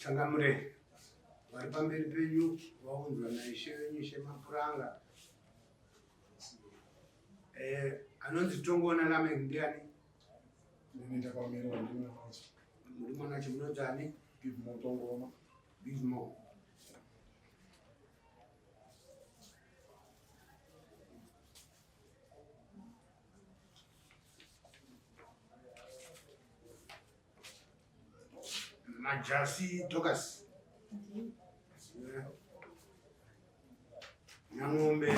Changamire, vari pamberi penyu vaunzwa naishe venyu Ishe Mapuranga. Eh, anonzi Tongoona Lamek ndiani? Ndini ndakamirwa ndini mwana wacho. Muri mwana wacho munonzi ani? Give more Tongoona. Give more. Majasi Dorcas. Nyang'ombe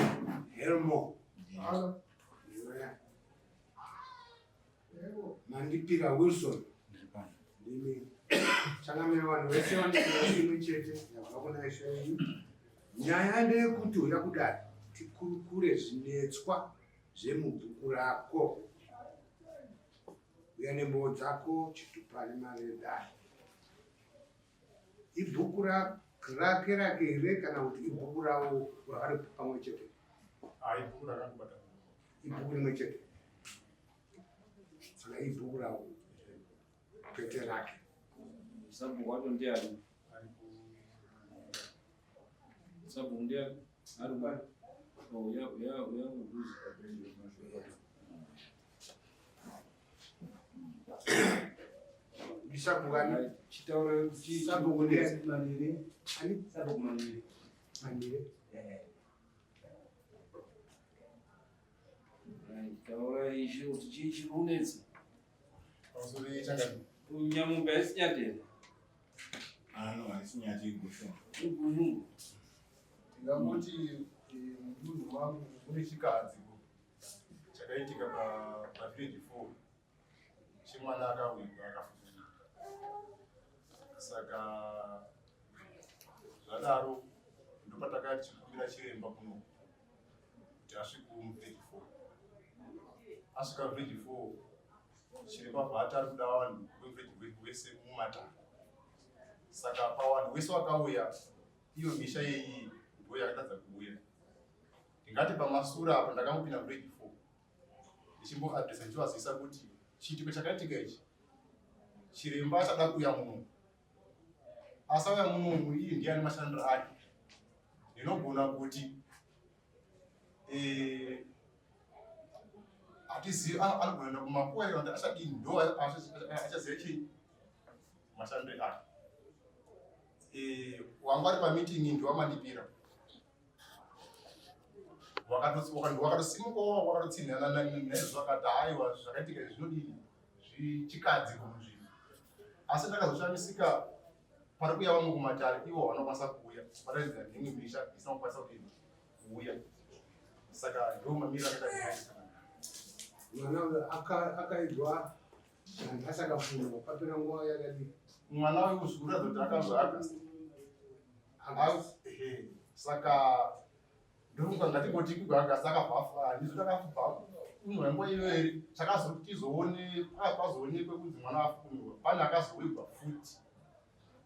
Helmo. Mandipira Wilson. Ndimi. Changamire vanhu vese vanenge imwe chete yabva kuna Ishe wenyu. Nyaya ndeyekuti uya kudai tikurukure zvinetswa zvemubhuku rako. Uya nembowo dzako chitupa nemareda. Ibhuku rake rake here kana kuti ibhuku ravo vari pamwe chete? Ah, ibhuku rakangobata. Ibhuku rimwe chete. Saka ibhuku ravo kwete rake. Sabhuku wacho ndiani? Sabhuku ndiani? Ari ku Oh, ya ya ya kudhuze. Sabhuku ani? Chitaura Sabhuku ndiani? Manire. Ani? Sabhuku Manire. Manire. Eh. Taura ishe kuti chii chiri kunetsa. Pamusoro yechakadini. Nyamombe haisi nyati here? Ano haisi nyati igushungu. Igushungu. Ndingangoti eh, mudunhu mangu mune chikadziko chakaitika pavillage 4 chemwana akawigwa akafukunyika. Saka zvadaro ndopatakati chikumbira chiremba kuno kuti asvike muvillage 4. Asvika village 4 chiremba bvati ari kuda vanhu vevillage vese mumatare. Saka pavanhu vese vakauya iyo misha yeyi ndo yakatadza kuuya. Ndingati pamasura apa ndakangopinda muvillage 4 ndichimboadresa ndichivazivisa kuti chiitiko chakaitika ichi chiremba achada kuuya muno asauya munomu iye ndiye ane mashandiro ake ndinogona kuti eh, hatizivi anogona kuenda kumakuwa kana kuti achadini ndo achaziva chii mashandiro ake eh, wanga ari pameeting ndiwamandipira wakatosimukawo wakatotsinhana naizvo akati haiwa zvakaitika izvi zvinodini zvichikadzi munzvimbo asi ndakazoshamisika pari kuuya vamwe kumatare ivo vanokwanisa kuuya kubatanidza nemwe misha isina kukwanisa kudini kuuya saka ndo mamiro akaita mwana uyo akaigwa nhasi akafungwa papera nguva yakadii mwana uyu zvikuratidza kuti akazva agasti saka ndofunga ngatingoti kugagasi akabva handizvo takabva unhwa nguva iyo here chakazoti tizoone pazoonekwe kunzi mwana afukunurwa pane akazowigwa futi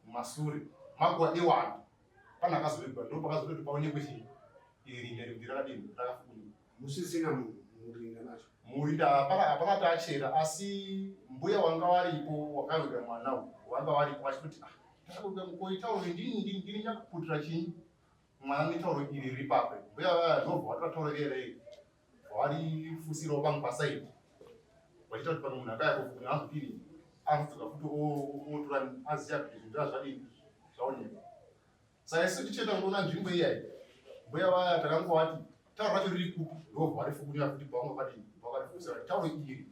mumasure makuva ewanda pane akazowigwa ndo pakazototi paonekwe chii iri rinda rekuti rakadini rakafukunurwa musisina munhu murinda macho murinda hapana hapana taachera asi mbuya wanga waripo wakawiga mwana uyu wanga waripo vachitoti ah takawiga mukoitauro ndini ndini nyakuputira chinyi mwana netauro iri riri pape mbuya vaya ndobva vatora tauro riye rei varifusirawo pamwe pasaidi vachiita kuti pamwe munhu akaya kufukunya azodini azodzoka futi otora aziva kuti zvinhu zvazvadini zvaonekwa saka isu tichienda kunoona nzvimbo iyayi mbuya vaya takangovati tauro racho riri kupi ndobva varifukunyira futi pavanga vadini vakarifusira tauro iri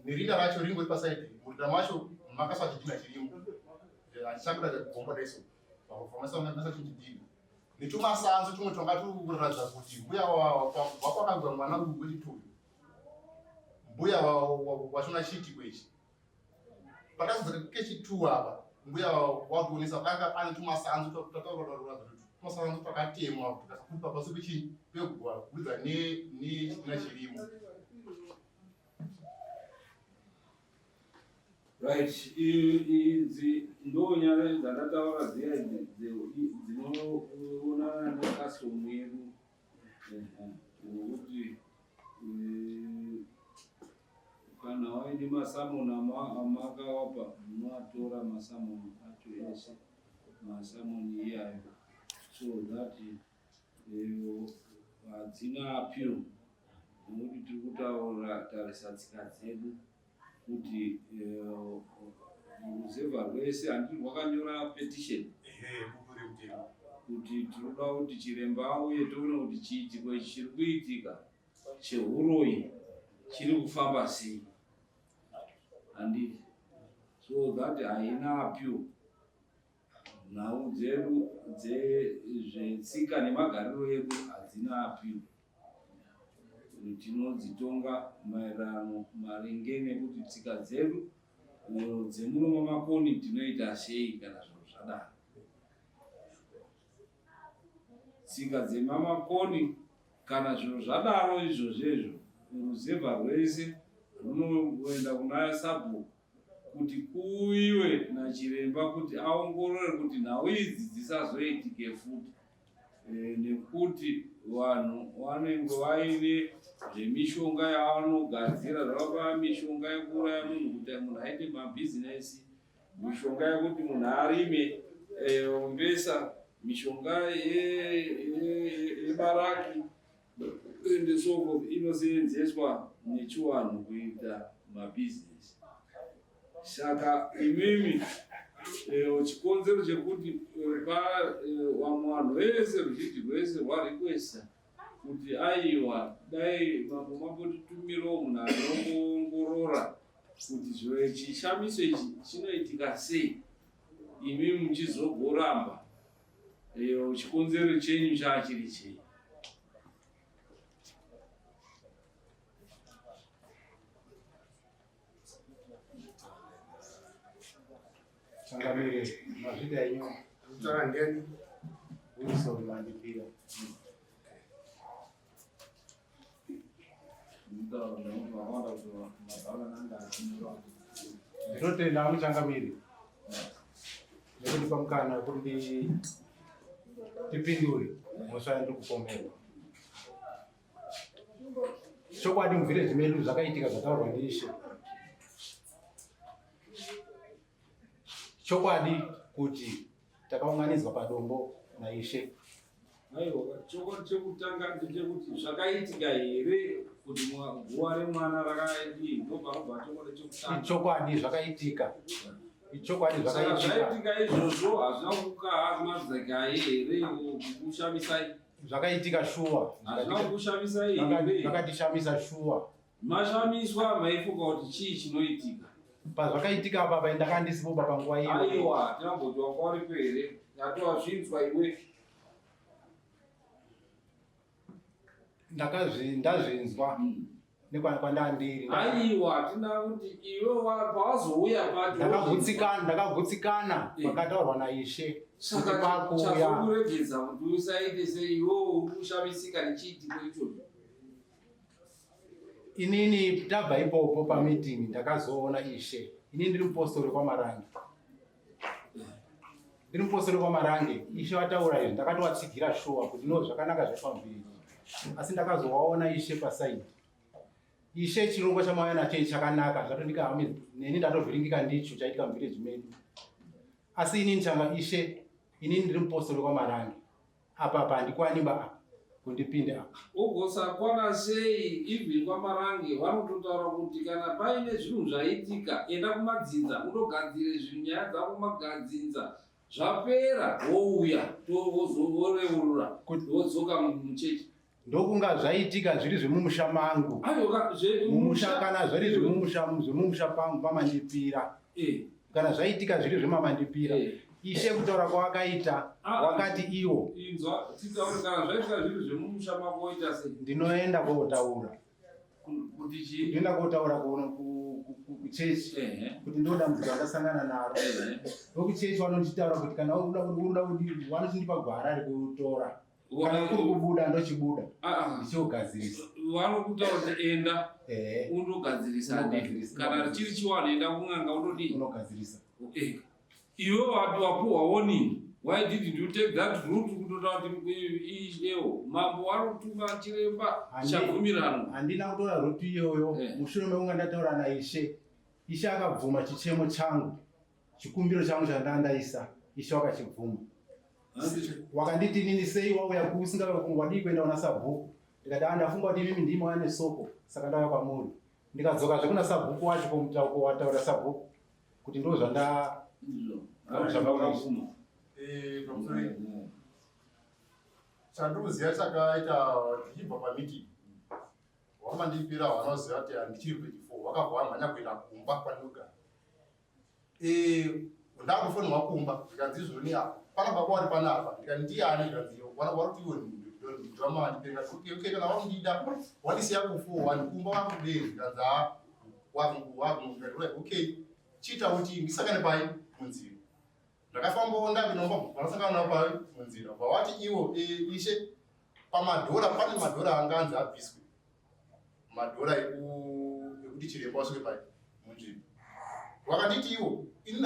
nerinda racho ringori pasaidi murinda macho makaswa chidhina chirimo achichakuda gomba daiso vakamasa chidhina netumasanzu tumwe twanga turi kuratidza kuti mbuya wakwakagwa mwana uyu wechituyu mbuya wachona chiitiko ichi pakazodzoka kechitu apa mbuya wakuonesa panga pane tumasanzu tumasanzu twakatemwa tukasakupa pasi pechii pegwa kubudza nechidhina chirimo Right, idzi ndo nyaya dzandataura dziya idzi dzinoonana necustom yedu nokuti eh, kana waine masamoni amakawapa munoatora masamoni acho ese. Masamoni iyayo so that hadzina appeal nokuti tiri kutaura tarisa tsika dzedu kuti ruzevha rwese handiti rwakanyora petition kuti tinoda kuti chiremba auye toone kuti chiitiko ichi chiri kuitika chehuroyi chiri kufamba sei handiti so that haina appeal Nhau dzedu dzezvetsika nemagariro edu hadzina appeal. Tinodzitonga maererano maringe nekuti tsika dzedu dzemuno maMakoni tinoita sei kana zvinhu zvadaro. Tsika dzemaMakoni kana zvinhu zvadaro izvozvo ruzevha rwese runoenda kuna sabhuku kuti kuuyiwe nachiremba kuti aongorore kuti nhau idzi dzisazoitike futi e, nekuti vanhu vanenge vaine zvemishonga yavanogadzira zvakafana mishonga yekuuraya munhu kuti munhu aite mabhizinesi mishonga yekuti munhu arime e, mbesa mishonga yebaraki and so forth inoseenzeswa nechiwanhu kuita mabhizinesi saka imimi eh, chikonzero chekuti eh, eh, vamwe vanhu vese ruzhinji rwese rwarequesta kuti aiwa dai mambo mambotitumirawo munhu anongoongorora kuti zviro chishamiso ichi chinoitika sei imi muchizogoramba chikonzero chenyu chaachiri chei Changamire, mazvita enyu. Kutaura ndiani? Wilson Mandipira. Ndinotenda muchangamire nekundipa mukana wekuti ndipindure mhosva yandiri kupomerwa. Chokwadi muvhireji medu zvakaitika zvataurwa ndiishe. Chokwadi kuti takaunganidzwa padombo naishe. Aiwa, chokwadi chekutanga ndechekuti zvakaitika here kuti guva remwana rakadii ndopanobva chokwadi chekutanga. Ichokwadi zvakaitika. Ichokwadi zvakaitika. Zvaitika izvozvo hazvina kukahamadzakai here kukushamisai? Zvakaitika shuwa. Hazvina kukushamisai here? Zvakatishamisa shuwa. Mashamiswa maifunga kuti chii chinoitika? Pazvakaitika apa pa ndanga ndisipo pa panguva iyo. Aiwa, tinamboti wanga uripo here? Yatowazvinzwa iwe. Ndakazvi ndazvinzwa nekwandandiri. Aiwa, hatina kuti iwe pawazouya pacho. Ndakagutsikana, ndakagutsikana eh. pakataurwa naIshe. Saka pakuuya. Chazokuregedza kuti usaite sei iwe uri kushamisika nechiitiko ichocho. Inini tabva ipopo pameeting ndakazoona Ishe. Inini ndiri mupostori kwaMarange. Ndiri mupostori kwaMarange. Ishe vataura izvi ndakatovatsigira shuwa kuti no zvakanaka zvaitwa muvillage. Asi ndakazovaona Ishe pasaidi. Ishe chirongwa chamauya nacho ichi chakanaka zvatondika neni ndatovhiringika ndicho chaitika muvillage medu. Asi inini changa Ishe inini ndiri mupostori kwaMarange. Apa apa handikwani ba apa kundipinde apa. Ugosakwana sei even kwaMarange vanototaura kuti kana paine zvinhu zvaitika enda kumadzinza undogadzire zvinhu nyaya dzako kumagadzinza zvapera wouya woreurura wodzoka muchechi. Ndokunga zvaitika zviri zvemumusha mangu. Mumusha kana zviri zvemumusha zvemumusha pangu pamandipira. Eh. Kana zvaitika zviri zvemamandipira. Eh. Ishe kutaura kwawakaita ah, wakati iwo. Inzwa titaure kana zvaitika zviri zvemumusha mako woita sei? Ndinoenda kotaura. Kuti chii? Ndinoenda kotaura kuchechi kuti ndo dambudziko randasangana naro. Vokuchechi vanonditaura kuti kana uda vanochindipa gwara rekutora. Kana kuri kubuda ndochibuda ah, ah. ndichogadzirisa. Vanokutaura kuti enda undogadzirisa kana chiri chiwanhu enda kun'anga undodii? Unogadzirisa. Eh. Iwe wati wapuhwa warning why didn't you take that route kutotaura kuti iyewo mambo warutuma chiremba chabvumirano. Handina kutora route iyoyo eh. Mushure mekunga ndataura naishe, ishe akabvuma chichemo changu, chikumbiro changu chandanga ndaisa. Ishe wakachibvuma. Wakanditi inini sei wauya kuusingave wadii kuenda kuna sabhuku? Ndikati ah, ndafunga kuti imimi ndimi mauya nesoko saka ndauya kwamuri. Ndikadzokazve kuna sabhuku wacho komutaura wataura sabhuku kuti ndo zvanda zvavakabvuma. Eh, pamusoro chandikuziva chakaita tichibva pameeting wamandipira vanoziva kuti handichiri grade 4 vakabva vamhanya kuenda kumba kwandinogara. Eh, ndakufonwa kumba zvikanzi izvoni apa pana baba wari panapa ndikati ndiyani zvikanzi vari kuti iwe ndramandipira ndikati okay okay kana wakundida wandisiya kufo wani kumba wakudei zvikanzi ha waku okay chiita kuti ndisangane pai munzira. Ndakafambawo ndakunomba vanosangana navo pai munzira vawati iwo eh, ishe pamadhora pane madhora anga anzi abviswe madhora ekuti chiremba wasvike pai munzvimbo. Wakanditi iwo ini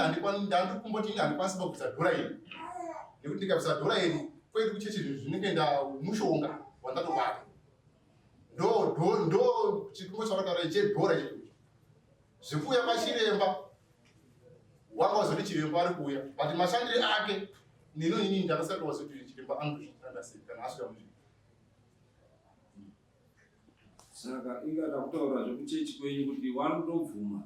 ndandikumboti ini handikwanisi kubvisa dhora iri nekuti ndikabvisa dhora iri kwedu kuchechi zvinhu zvinenge nda mushonga wandatobata ndo ndo ndo chikumbo chavakataura chedhora icho zvekuuya kwachiremba wanga wazoti chiremba ari kuuya but mashandire ake nino inini ndakasati wazoti chiremba anotozvishanda sei kana asvika munzvimbo. Saka ingada kutaura zvekuchechi kwenyu kuti vanotobvuma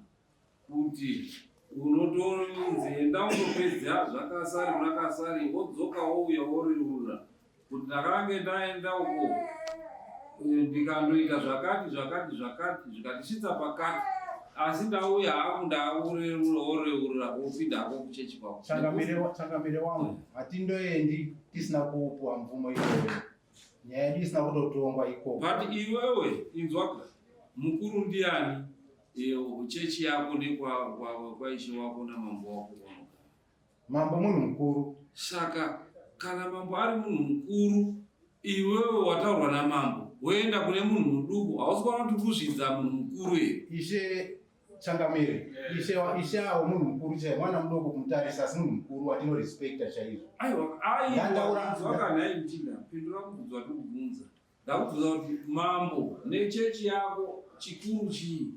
kuti unotonzi enda unopedza zvakasari zvakasari wodzoka wouya woreurura kuti ndakange ndaenda uko ndikandoita zvakati zvakati zvakati zvikandisvitsa pakati asi ndauya hangu ndakureurura woreurura wopinda hako kuchechi kwako. Changamire wangu, hatindoendi tisina kupuwa mvumo iyoyo. Nyaya yedu isina kutotongwa ikoko. But iwewe inzwa mukuru ndiani chechi yako nekwaishe wako namambo wako kwaunogara? Mambo munhu mukuru. Saka kana mambo ari munhu mukuru, iwewe wataurwa namambo woenda kune munhu muduku, hausi kuona kuti kuzvidza munhu mukuru here? Ishe Changamire, ishe awo munhu mukuru chaiye, mwana mudoko kumutarisa asi munhu mukuru watinorespekta chaizvo. Aiwa, aiwa, inzwa kana nhai Muchinda, pindura mubvunzo watikubvunza. Ndakubvunza kuti mambo nechechi yako chikuru chii?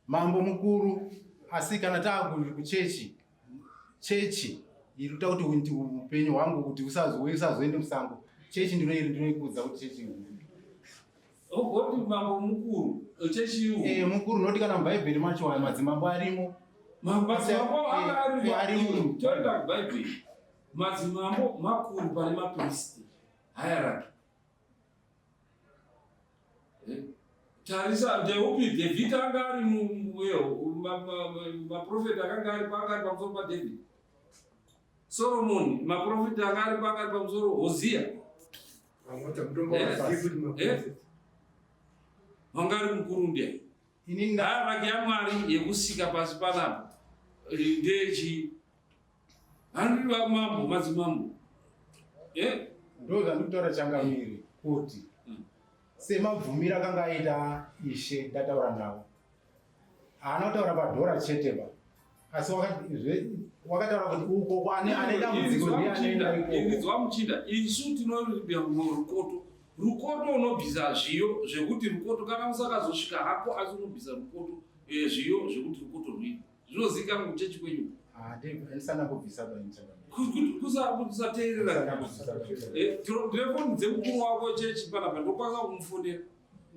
Mambo mukuru, asi kana taakuchechi, chechi iri kuita kuti upenyu hwangu kuti usazoende musango. Chechi ndinoikudza kuti chechi huru. Ogoti mambo mukuru, chechi huru. Eh, mukuru noti kana muBhaibheri macho madzimambo arimo. Madzimambo anga arimo. Toenda kuBhaibheri. Madzimambo makuru pane mapristi. Hierarchy. Tarisa ndeupi David anga ari maprofeti akanga ari paanga ari pamusoro paDavid. Solomon maprofeti anga ari paanga ari pamusoro Hosea. Wanga ari mukuru ndiye. Hierarchy yaMwari yekusika pasi panapa ndechi Hanzi vamambo madzimambo. Eh? Ndo zvandikutaura changamire kuti semabvumiro akanga aita ishe ndataura navo. Haana kutaura padhora chete ba. Asi wakataura kuti uko ane dambudziko ndiye anoenda ikoko. Inzwa muchinda, isu tinoribya rukoto. Rukoto unobvisa zviyo zvekuti rukoto kana usakazosvika hako asi unobvisa rukoto zviyo zvekuti rukoto rwuite. Zvinozikanwa kuchechi kwenyu. Ah, ndisana kubvisa Kusateerera. Ndine foni dzemukuru wako chechi panapa ndokwanisa kumufonera.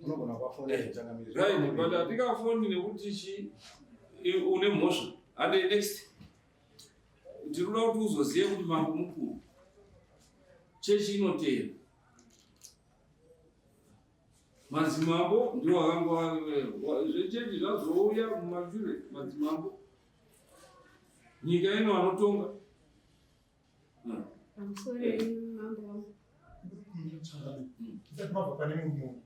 Unogona kuvafonera changamire. Right, but hatingafoni nekuti chi une mhosva. Ande next. Ndinoda kuti uzozive kuti mambo mukuru. Chechi inoteera. Madzimambo ndiwo akanga zvechechi zvazouya mumashure madzimambo. Nyika ino anotonga. Pamusoro mambo wangu. Ndisati mabva pane murume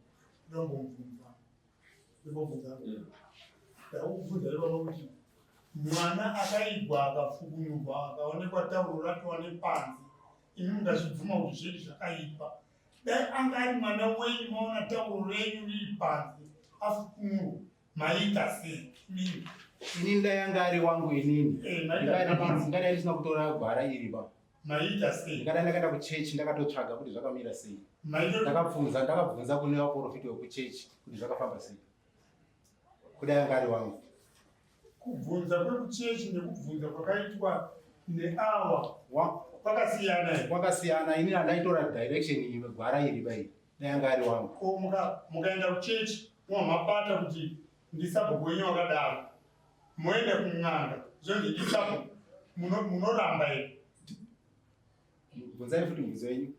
ndombomubvunza. Ndombobvunza. Ndakubvunza ivava kuti mwana akaigwa akafukunyurwa akaonekwa tauro ratova nepanze imi mukazvibvuma kuti zvedu zvakaipa. Dai anga ari mwana wenyu maona tauro renyu riri panze afukunurwa maiita sei mimi? Inini dai anga ari wangu inini. Eh, maiita Ndingadai ndisina kutora gwara iri ba. Maiita sei? Ndingadai ndakaenda kuchechi ndakatotsvaga kuti zvakamira sei. Maita Ndakabvunza ndakabvunza kune vaprofiti vekuchechi kuti zvakafamba sei. Kudai anga ari wangu. Kubvunza kwekuchechi nekubvunza kwakaitwa neawa kwakasiyana here? Kwakasiyana. Ini handaitora direction iyi gwara iri bai. Dai anga ari wangu. Ko mukaenda kuchechi mwa mabata kuti ndisabhuku wenyu wakadaro. Moenda kun'anga zvonzi ndisabhuku munoramba here? Bvunzai futi mubvunzo wenyu.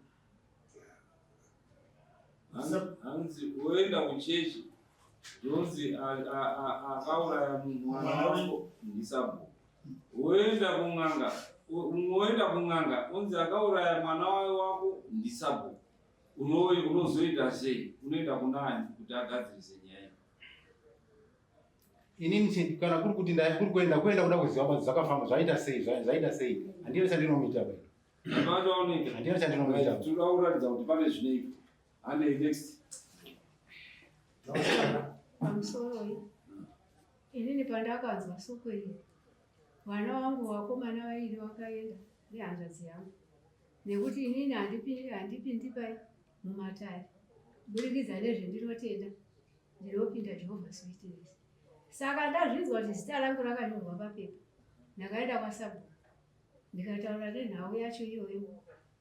Hanzi woenda kuchechi zvonzi akauraya mwana wako ndisabhuku. Woenda kun'anga woenda kun'anga onzi akauraya mwana wako ndisabhuku. Unozoita sei? Unoenda kunani kuti agadzirise nyaya iyi? Inini kana kuri kuti ndai kuri kuenda kuenda kuda kuziva kuti zvakafamba zvaita sei zvaita sei handina chandinomuita bai. Hapana chaunoita. Handina chandinomuita. Tinoda kuratidza kuti pane zvinoitwa. Handei next. Pamusoroi inini pandakanzwa soko iri vana vangu vakomana vairi vakaenda nehanzvadzi yangu nekuti inini handipindi pai mumatare kuburikidza nezvendinotenda ndinopinda Jehovah's Witness. Saka ndazvinzwa kuti zita rangu rakanyorwa papepa ndakaenda kwasabhuku ndikataura nenhau yacho iyoyo.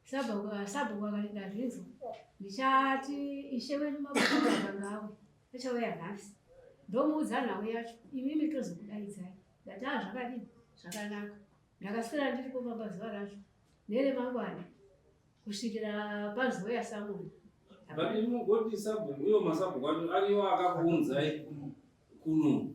Sabhuku akati ndazvinzwa ndichati ishe wedu mabhuku akanga auya achauya nhasi ndomuudza nhau yacho imimi tozokudaidzai. Ndati a zvakadini zvakanaka. Ndakaswera ndiripo pamba zuva racho neremangwana kusvikira pazouya samuni. But imugoti sabhuku iwo masabhuku acho ariwo akakuunzai kuno.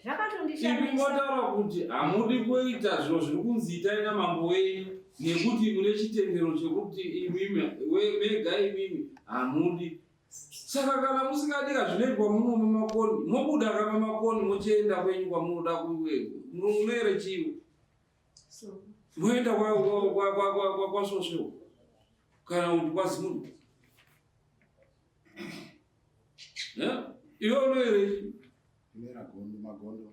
Zvakatondishamisa. Imi motaura kuti hamudi kuita zviro zviri kunzi itai namambo wenyu nekuti mune chitendero chekuti imimi mega imimi hamudi. Saka kana musingadi ka zvinoitwa muno mumakoni mobuda ka mumakoni mochienda kwenyu kwamunoda munoere chiwo. Moenda kwasvosvewo kana kuti kwazimuno. Iwe unoere chii? Unoera gondo, magondo.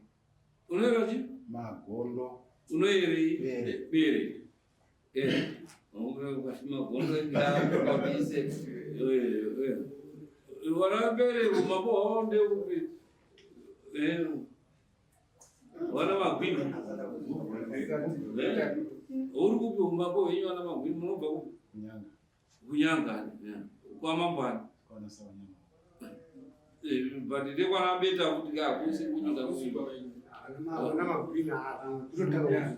Unoera chii? Magondo. Unoerei? Bere. Bere. Ukati magondo ndakabise. Wana bere umambo hwao ndeupi? Wana magwini. Uri kupi umambo hwenyu wana magwini munobva kupi? Kunyanga. Kunyanga. Kwamambo ani? Kwana Sawanyama. But ndekwana beta kuti kakusi kunyika kusimba. Vana magwina kutotanga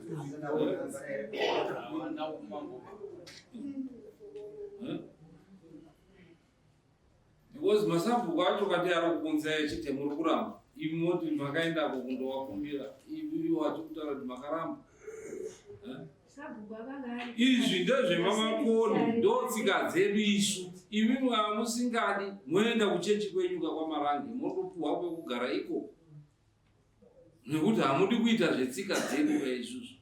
Because masabhuku acho kati ari kukunzai achiti muri kuramba imi moti makaendako kundovakumbira ivo vachikutaura kuti makaramba. Sabhuku akanga ari Izvi ndezvemamakoni ndo tsika dzedu isu. Imi musingadi moenda kuchechi kwenyu kwaMarange motopuhwa kwekugara ikoko nekuti hamudi kuita zvetsika dzedu kaisusu.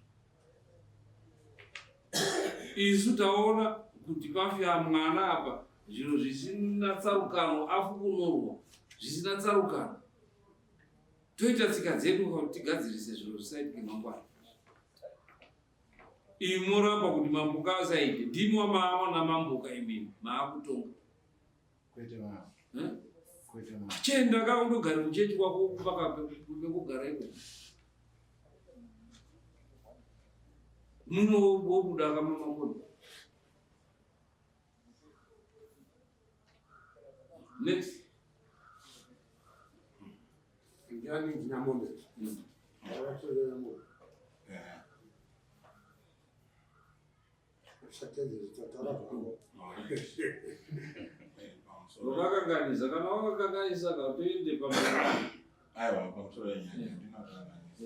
Isu taona kuti pafya mwana apa zviro zvisina tsarukano afukunurwa zvisina tsarukano toita tsika dzedu kuti tigadzirise zviro zvisaitike mangwana. Imi moramba kuti mambuka asaite ndimi wamaawana mambuka imimi maakutonga. Kwete mama. Kwete mama. Chienda ka undogara kuchechi kwako mpaka pekugara ikoko. Muno wobuda kamamakoni. Next. Ndiani Nyamombe? Ndakatorera Nyamombe. Usatendere tataura zvako. Wakakanganisa kana wakakanganisa katoende pamberi. Aiwa, pamusoro yenyaya ndinokanganisa.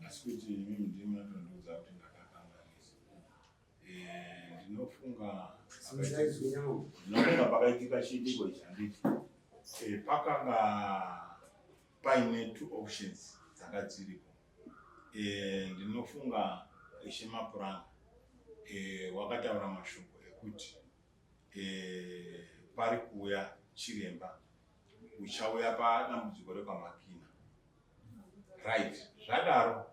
Asi kuti imimi ndimi munotondiudza kuti ndakakanganisa. Ndinofunga Simudzai Nyamombe. ndinofunga pakaitika chiitiko ichi handiti pakanga paine two options dzanga dziripo. Ndinofunga Ishe Mapuranga wakataura mashoko ekuti pari kuuya chiremba uchauya padambudziko rekwaMakina. Right, zvadaro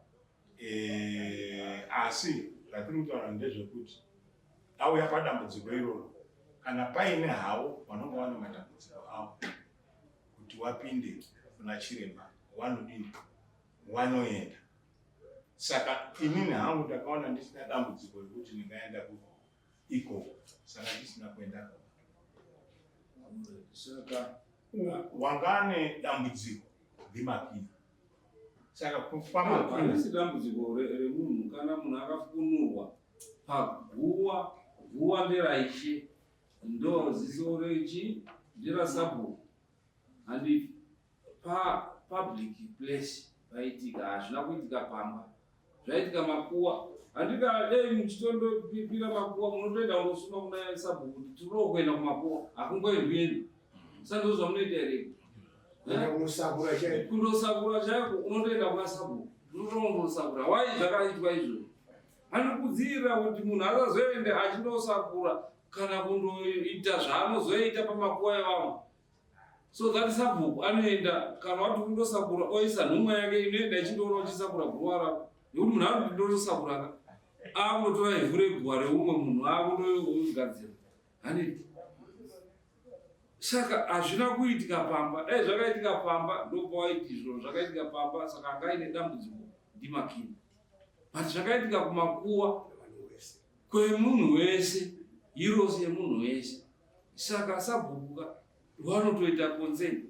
asi zvatiri kutaura ndezvekuti auya padambudziko iroro kana paine havo vanonga vane matambudziko avo kuti wapinde kuna chiremba wanodini. Wanoenda. Saka inini hangu ndakaona ndisina dambudziko rekuti ndingaenda ikoko, saka ndisina kuendako. Saka wanga ane dambudziko ndiMakina. Saka kwaMakina Harisi dambudziko remunhu. Kana munhu akafukunurwa paguwa, guwa nderaishe, ndo ziso rechi nderasabhuku, handiti? Papublic place paitika, hazvina kuitika pamba, zvaitika makuwa, handika? Dei muchitondopira makuwa, munotoenda kunosuma kuna sabhuku kuti tinoda kuenda kumakuwa. Hakungoendwi, sandizvo zvamunoita here? Kuenda kunosakura chaiko. Kundosakura chaiko, unotoenda kuna sabhuku, unotoondosakura. Wai zvakaitwa izvozvo? Anokudzivirira kuti munhu asazoende achindosakura kana kundoita zvaanozoita pamakuwa evamwe, so that sabhuku anoenda, kana wati kundosakura, oisa nhumwa yake inoenda ichindoona uchisakura guva rako, nekuti munhu ari kuti ndotosakura ka, akunotora ivhu reguva reumwe munhu, akundogadzira, handiti? Saka hazvina kuitika pamba. Dai zvakaitika pamba, ndopawaiti izvo zvakaitika pamba, saka anga aine dambudziko ndiMakina. But zvakaitika kumakuwa Vanhu wese. Kwemunhu wese, hirosi yemunhu wese. Saka sabhuku vanotoita consent,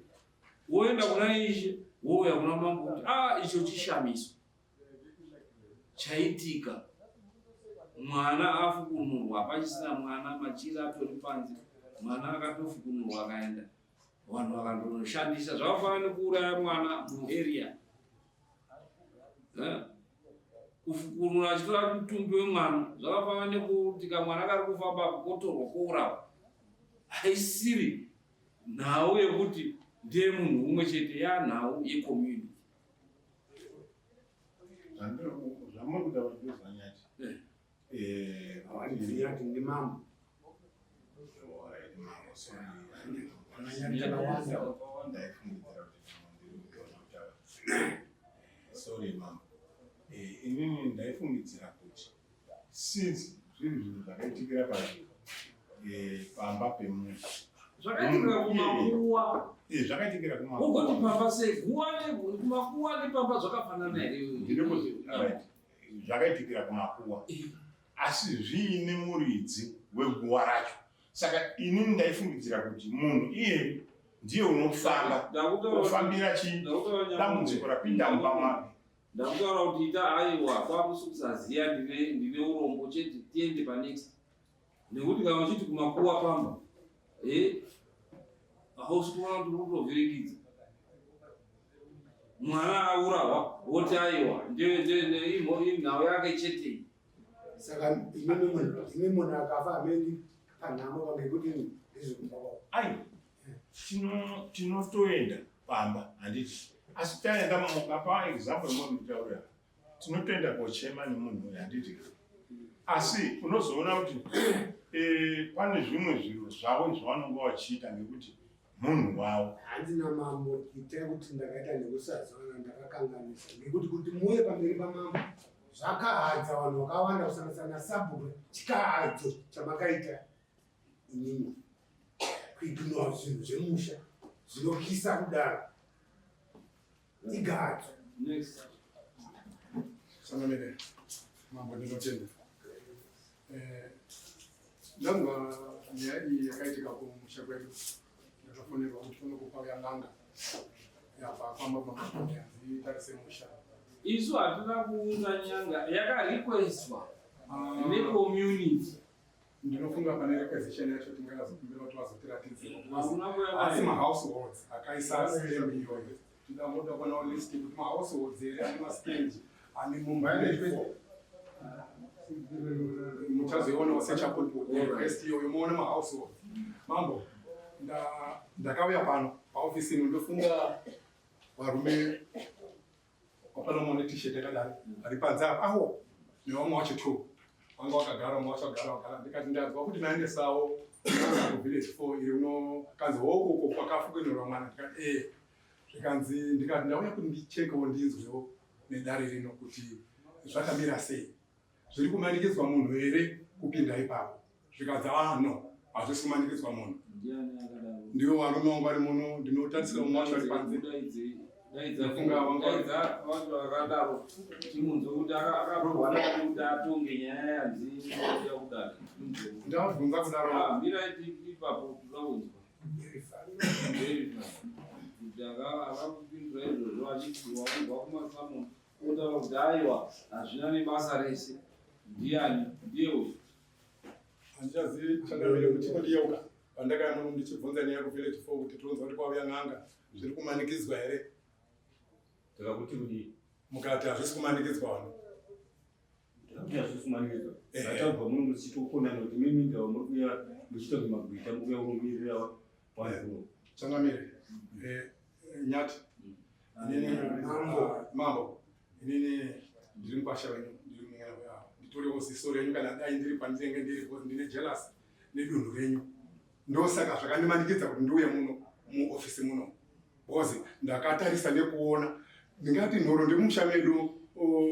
woenda kuna ishe, wouya kuna mambo kuti a icho chishamiso chaitika, mwana afukunurwa, pachisina mwana, machira atori panze, mwana akatofukunurwa akaenda, vanhu vakandonoshandisa. Zvakafanana nekuuraya mwana muarea. Kufukunura achitora mutumbi wemwana zvakafanana nekuti kamwana kari kufamba kotorwa kourawa. Haisiri nhau yekuti ndeye munhu umwe chete, yanhau yecommunity. Zvamuri kutaura ndozvanyati. Wandiziva kuti ndimambo. Alright, mambo, sorry. Vananyati takawanda. Ndaifungidzira kuti ndiri kuona kutaura. Sorry mambo. Inini ndaifungidzira kuti since zviri zvinhu zvakaitikira pamba pemunhu, Zvakaitikira kumakuwa. Zvakaitikira Ugoti kumakuwa. Pamba sei? Guwa kumakuwa nepamba zvakafanana here? Ndiri kuti, right, zvakaitikira kumakuwa, asi zviine muridzi weguwa racho. Saka inini ndaifungidzira kuti munhu iye ndiye unofamba ofambira chii dambudziko rapinda mumba mwake. Ndakutaura kuti ita, aiwa, kwamusi kusaziya, ndine urombo chete. Tiende panext, nekuti kana uchiti kumakuwa pamba, hausi kuona kuti uri kutovhiringidza. Mwana aurawa, woti aiwa, inhau yake chete iyi. Saka imi munhu akafa hameni panhamo pangekuti ndezvekumba kwavo? Ai, tinotoenda pamba, handiti? Asi taenda, mukapa example yemunhu tinotoenda kochema nemunhu uyu, handiti? Asi unozoona kuti pane zvimwe zviro zvavo zvavanonge vachiita ngekuti munhu wavo. Hanzi namambo, itai kuti ndakaita nekusazana, ndakakanganisa, nekuti kuti muuye pamberi pamambo zvakahadza vanhu vakawanda, kusanganisira nasabhuku. Chikahadzo chamakaita inini, kuignora zvinhu zvemusha zvinokisa kudaro, igadzo. Next. Changamire mambo, ndinotenda. Ndanzwa nyaya iyi yakaitika kumusha kwedu. Ndakafonerwa kuti panokupa yan'anga yabva kwamba mambo yanzi tarise musha. Isu hatina kuunza nyanga, yakarequestwa necommunity. Ndinofunga pane requisition yacho, tingazokumbira kuti vazotiratidze. Hamuna kuya Asi nayo. mahouseholds akaisa stamp iyoyo, tingangoda kuonawo list kuti mahouseholds here ane mastand ane mumba ine. Muchazoionawo sechapupu request iyoyo, muone mahouseholds. Mambo, ndakauya pano paofisi ino, ndofunga varume wapano muone t-shirt yakadaro vari panze apa aho, nevamwe wacho two vanga vakagara, vamwe vacho vagara vagara. Ndikati ndanzwa kuti naendesawo kuvillage four iri uno, kanzi hoko uko kwakafukinurwa mwana. Ndikati ee, zvikanzi, ndikati ndauya kuti ndichekewo, ndinzwewo nedare rino kuti zvakamira sei, zviri kumanikidzwa munhu here kupinda ipapo? Zvikanzi, ah no, hazvisi kumanikidzwa munhu. Ndiani akadaro? Ndivo varume vangu vari muno, ndinotarisira mumwe wacho ari panze. Daidzei. Daidza vanhu vakadaro timunzwe kuti akarohwa nani kuti atonge nyaya yanzi inoda kudare. Ndavabvunza kudaro. Ah, mira ipapo toda kunzwa. Verify. Kuti akakupindura izvozvo achiti wakubva kumasamu otaura kuti aiwa hazvina nebasa rese. Ndiani? Ndiye uyu. Handichazivi changamire kuti kundiyeuka pandakaya muno ndichibvunza nyaya kuvillage 4 kuti tonzwa kuti kwauya n'anga zviri kumanikidzwa here Takakuti kudii? Mukati hazvisi kumanikidzwa vanhu. Takakuti hazvisi kumanikidzwa. Tabva muno muchitokonana kuti mimi ndava muri kuuya muchiita kunge magwita muri kuuya kunomirira vanhu kuno. Changamire, Nyati, inini mambo, mambo, inini ndiri mukwasha wenyu, ndiri munin'ina wenyu, nditoriwo ziso renyu kana dai ndiri pandinenge ndiri because ndine jealous nedunhu renyu. Ndosaka zvakandimanikidza kuti ndiuye muno muofisi muno because ndakatarisa nekuona ndingati nhoro ndemumusha medu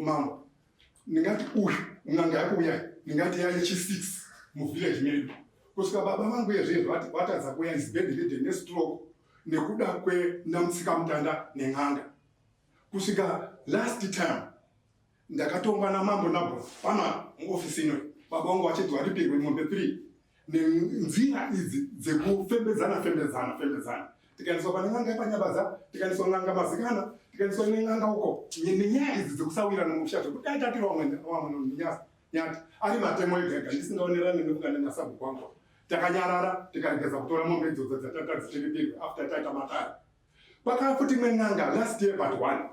mambo, ndingati uyu n'anga yakuuya ndingati yaye chi6 muvillage medu kusvika baba vangu yezvezvo vatadza kuuya is bedridden nestroke nekuda kwenamutsika mutanda nen'anga. Kusvika last time ndakatongwa namambo nabo pana muofisi ino, baba vangu vachiti varipirwe mombe 3 nenzira idzi dzekufembedzana fembedzana fembedzana, tikaendeswa pane n'anga yepanyabadza, tikaendeswa n'anga mazikana, tikaendeswa nen'anga uko nenyaya idzi dzekusawirana mumusha zvekuti dai tatiri vamwe vamwe Nyati ari matemo ega ega ndisingaonerani nekungana nasabhuku wangu, takanyarara tikaregedza kutora mombe idzodzo dzatata dzichiripirwe after taita matare. Pakava futi imwe n'anga last year but one,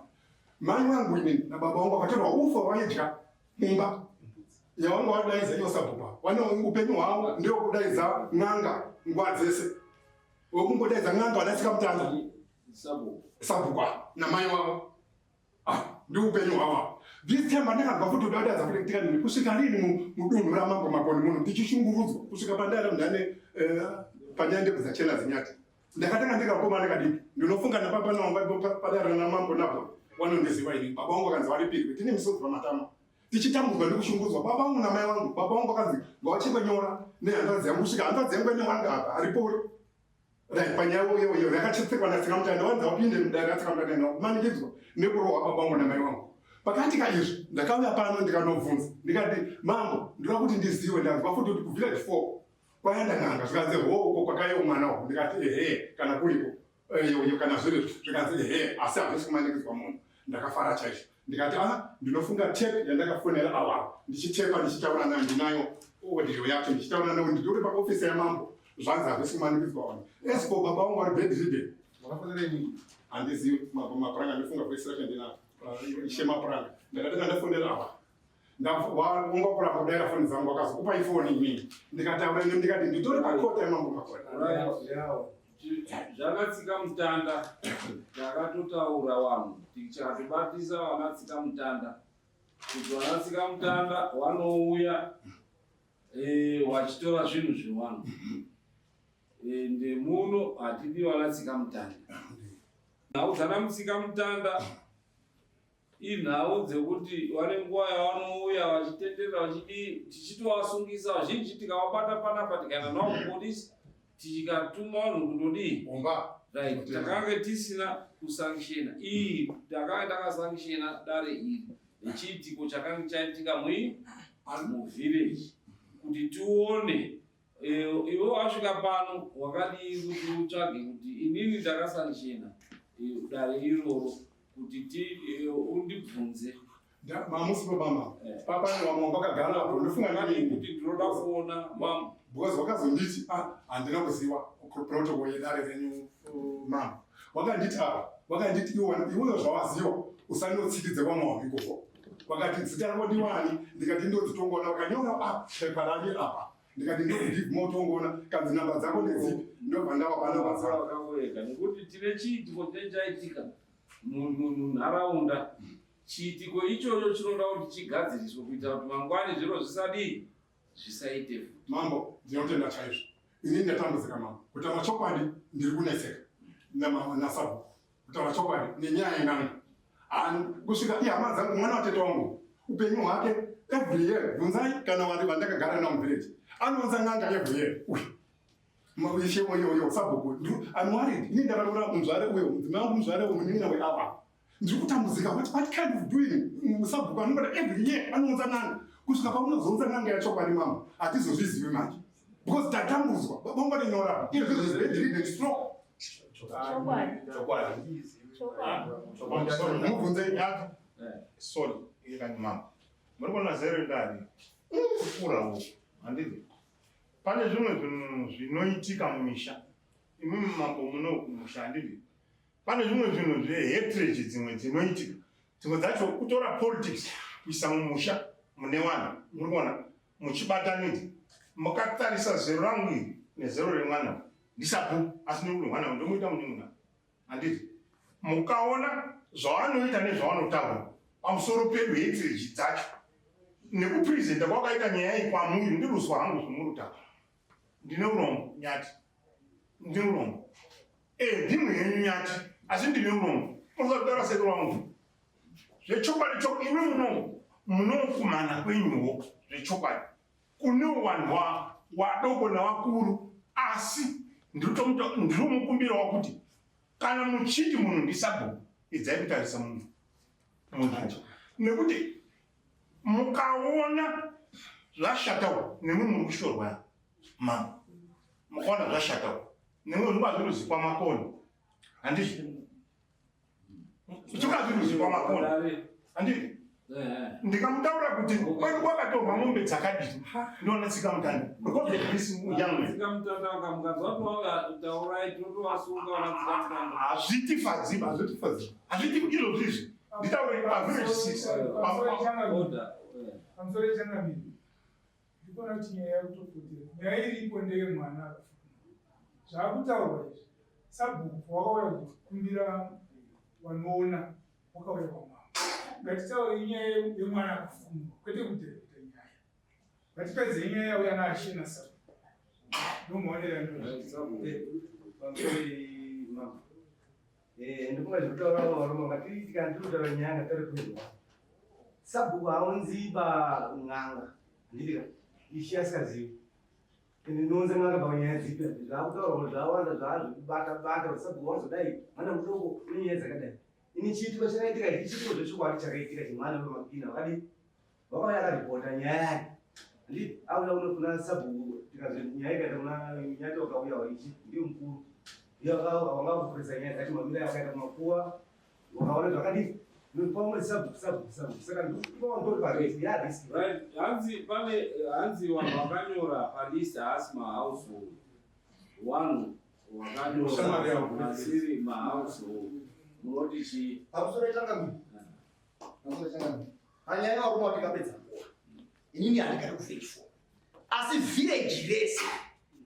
mai vangu inini nababa vangu vakatorwa ufa vaidya mumba yavanga vadaidza iyo sabhuku. Vane upenyu hwavo ndewekudaidza n'anga nguva dzese, wekungodaidza n'anga vanatsika mutanda sabhuku namai wavo. Ah, ndiupenyu hwavo this time pandakabva futi kudaidza futi tikani kusvika rini mudunhu ramambo Makoni muno tichishungurudzwa kusvika pandaira ndane panyaya ndebvu dzachena dzinyati. Ndakatanga ndikakomana kadiki, ndinofunga napapa nawo padare namambo nabo wanondiziva ini. Baba vangu vakanzi varipirwe, tine misodzi pamatama tichitambudzwa nekushungurudzwa baba vangu namai vangu. Baba vangu vakanzi ngavachekwe nyora nehanzvadzi yangu kusvika hanzvadzi yangu ine wanga apa aripori. Right, panyaya iyoyo yakachetsekwa natsika mutanda wanzi wapinde mudare ratsika mutanda nakumanikidzwa nekurohwa baba vangu namai vangu. Pakatika izvi ndakauya pano ndikanobvunza ndikati, mambo, ndinoda kuti ndiziwe, ndanzwa futi kuti kuvillage 4 kwaenda n'anga. Zvikanzi, ho, uko kwakaiwo mwana uku. Ndikati, ehe, kana kuriko iyo kana zviri. Zvikanzi, ehe, asi hazvisi kumanikidzwa munhu. Ndakafara chaizvo, ndikati, a ndinofunga tape yandakafonera awa ndichitepa ndichitaura nayo, ndinayo audio yacho ndichitaura nayo, nditori paofisi yamambo, zvanzi hazvisi kumanikidzwa vanhu. As for baba vangu vari bedridden, Wakafonera inini? Handizivi Mapuranga, ndifunga voice racho ndinaro, ishe Mapuranga. Ndakatanga ndafonera awa unga kuramba kudaira foni dzangu, wakazokupa ifoni inini ndikataura nemi, ndikati nditori pakota yamambo Makoni. Zvakatsika mutanda takatotaura vanhu tichatobatisa vanatsika mutanda kuti vanatsika mutanda vanouya vachitora zvinhu zvevanhu, ende muno hatidi vanatsika mutanda. Nhau dzanamutsika mutanda inhau dzekuti vane nguva yavanouya vachitenderera vachidii, tichitovasungisa vazhinji tikavabata panapa tikaenda navo kupolisi tikatuma vanhu kundodii. Umba. Right, takange tisina kusanctiona iyi, takange takasanctiona dare iri nechiitiko chakange chaitika mui muvillage kuti tione iwe wasvika pano wakadii kuti utsvage kuti inini ndakasanctiona dare iroro kuti undibvunze. Mamusi baba papa vamwe vakagara apo, ndofunga ndini kuti ndinoda kuona mambo. Because wakazonditi, ah, handina kuziva protocol yedare renyu mambo. Wakanditi apa, wakanditi iweyo zvawaziva usanotsikidze vamwe vanhu ikoko. Wakati zita rako ndiwani? Ndikati ndodzitongona. Wakanyora ah, pepa rake apa, ndikati ndodzi Motongona. Kanzi namba dzako ndedzipi? Ndobva ndavapa namba dzako. Wega nekuti tine chiitiko chinenge chaitika munharaunda. Chiitiko ichocho chinoda kuti chigadziriswe kuitira kuti mangwani zviro zvisadii zvisaite futi. Mambo, ndinotenda chaizvo. Inini ndatambudzika mambo, kutaura chokwadi ndiri kunetseka nasabhuku, kutaura chokwadi nenyaya yen'anga. Kusvika ihama dzangu, mwana watete wangu, upenyu hwake every year, bvunzai kana vari vandakagara navo muvillage, anounza n'anga every year uyu. Ishe uyo sabhuku, I'm worried. Ini ndakaroora muzvare uyo, mudzimai wangu muzvare uyo, munin'ina weava. Ndiri kutambudzika. What kind of doing? Sabhuku anongada every year anounza n'anga. Kusvika pamunozounza n'anga yachokwadi mama, hatizozvizivi manje. Because tatambudzwa. Bongo nenyora. Izvo zvezve bedridden stroke. Chokwadi. Chokwadi. Mubvunze. Sorry, ikani mama. Muri kuona zero ndari. Kukurawo. Handiti. Pane zvimwe zvinhu zvinoitika mumisha. Imimi mambo muno kumusha handiti. Pane zvimwe zvinhu zvehatred dzimwe dzinoitika. Dzimwe dzacho kutora politics kuisa mumusha mune vanhu. Muri kuona muchibatanidza. Mukatarisa zero rangu iri nezero remwana ndisabhuku asi nekuti mwana ndomuita munin'ina. Handiti. Mukaona zvavanoita nezvavanotaura pamusoro pedu hatred dzacho nekupresenta kwakaita nyaya iyi kwamuri ndiruzwa hangu zvomurutaura. Ndine urombo nyati, ndine urombo. Ndimwe henyu nyati, asi ndine urombo. Munoda sekuru wangu zvechokwadi cho imi muno munokumana kwenyuwo zvechokwadi kune vanhu wadoko navakuru, asi ndinomukumbirawo kuti kana muchiti munhu ndisabhuku idzai kutarisa munhu munhu nekuti mukaona zvashatawo nemwe muri kushorwa mama, mukaona zvashatawo nemwe zvinova zviruzikwa makoni, handizvi zvinova zviruzikwa makoni, handizvi ndikamutaura kuti kwedu kwakatorwa mombe dzakadii ndoona tsika mutanda because of this young man. Tsika mutanda mukanzwa kuti taurai totovasunga vana tsika mutanda. Hazvitifadzi, hazvitifadzi, hazviti izvozvo izvi nditaure pavillage 6. Order. Pamusoro yechangamiri, ndikuona kuti nyaya yakutopotera. Nyaya iripo ndeyemwana akafukunurwa. Zvaakutaurwa izvi, sabhuku wakauya kukumbira wanoona, wakauya kwamambo. Ngatitaure inyaya yemwana akafukunurwa, kwete kudhevheta nyaya. Ngatipedzei nyaya yauya naashe nasabhuku. Ndomuonera Pamusoro mambo, ndikunga zvekutaura varume, ngatiiti kana tiri kutaura nyaya ngatari kuendwa. Sabhuku haunzi pan'anga, handitika ishe asikazivi ende ndinounza n'anga panyaya dzipi? Zvakutaurwa zvawanda zvaazvekubata bata kuti sabhuku wazodai, mwana mudoko une nyaya dzakadai. Ini chiitiko chakaitika ichi chiitiko zvechokwadi chakaitika chemwana wemagina wakadii, wakauya akaripota nyaya yake, handiti? Auya uno kuna sabhuku, tikazi nyaya ikaenda kuna nyati, wakauyawo ichi ndiyo mukuru wanga kupurisa nyaya dzacho, mamira yakaita kumakuwa wakaona zvakadii pamwe sabhuku sabhuku sabhuku, saka ndori parisk ya risk. Right, hanzi pane hanzi vanhu vakanyora palist haasi mahousehold, vanhu Shamwari vakanyora yangu. vasiri mahousehold, munoti chii? Pamusoro yechangamiri, pamusoro yechangamiri, panyaya yevarume watikapedza nguva, inini handigari kuvillage 4, asi village rese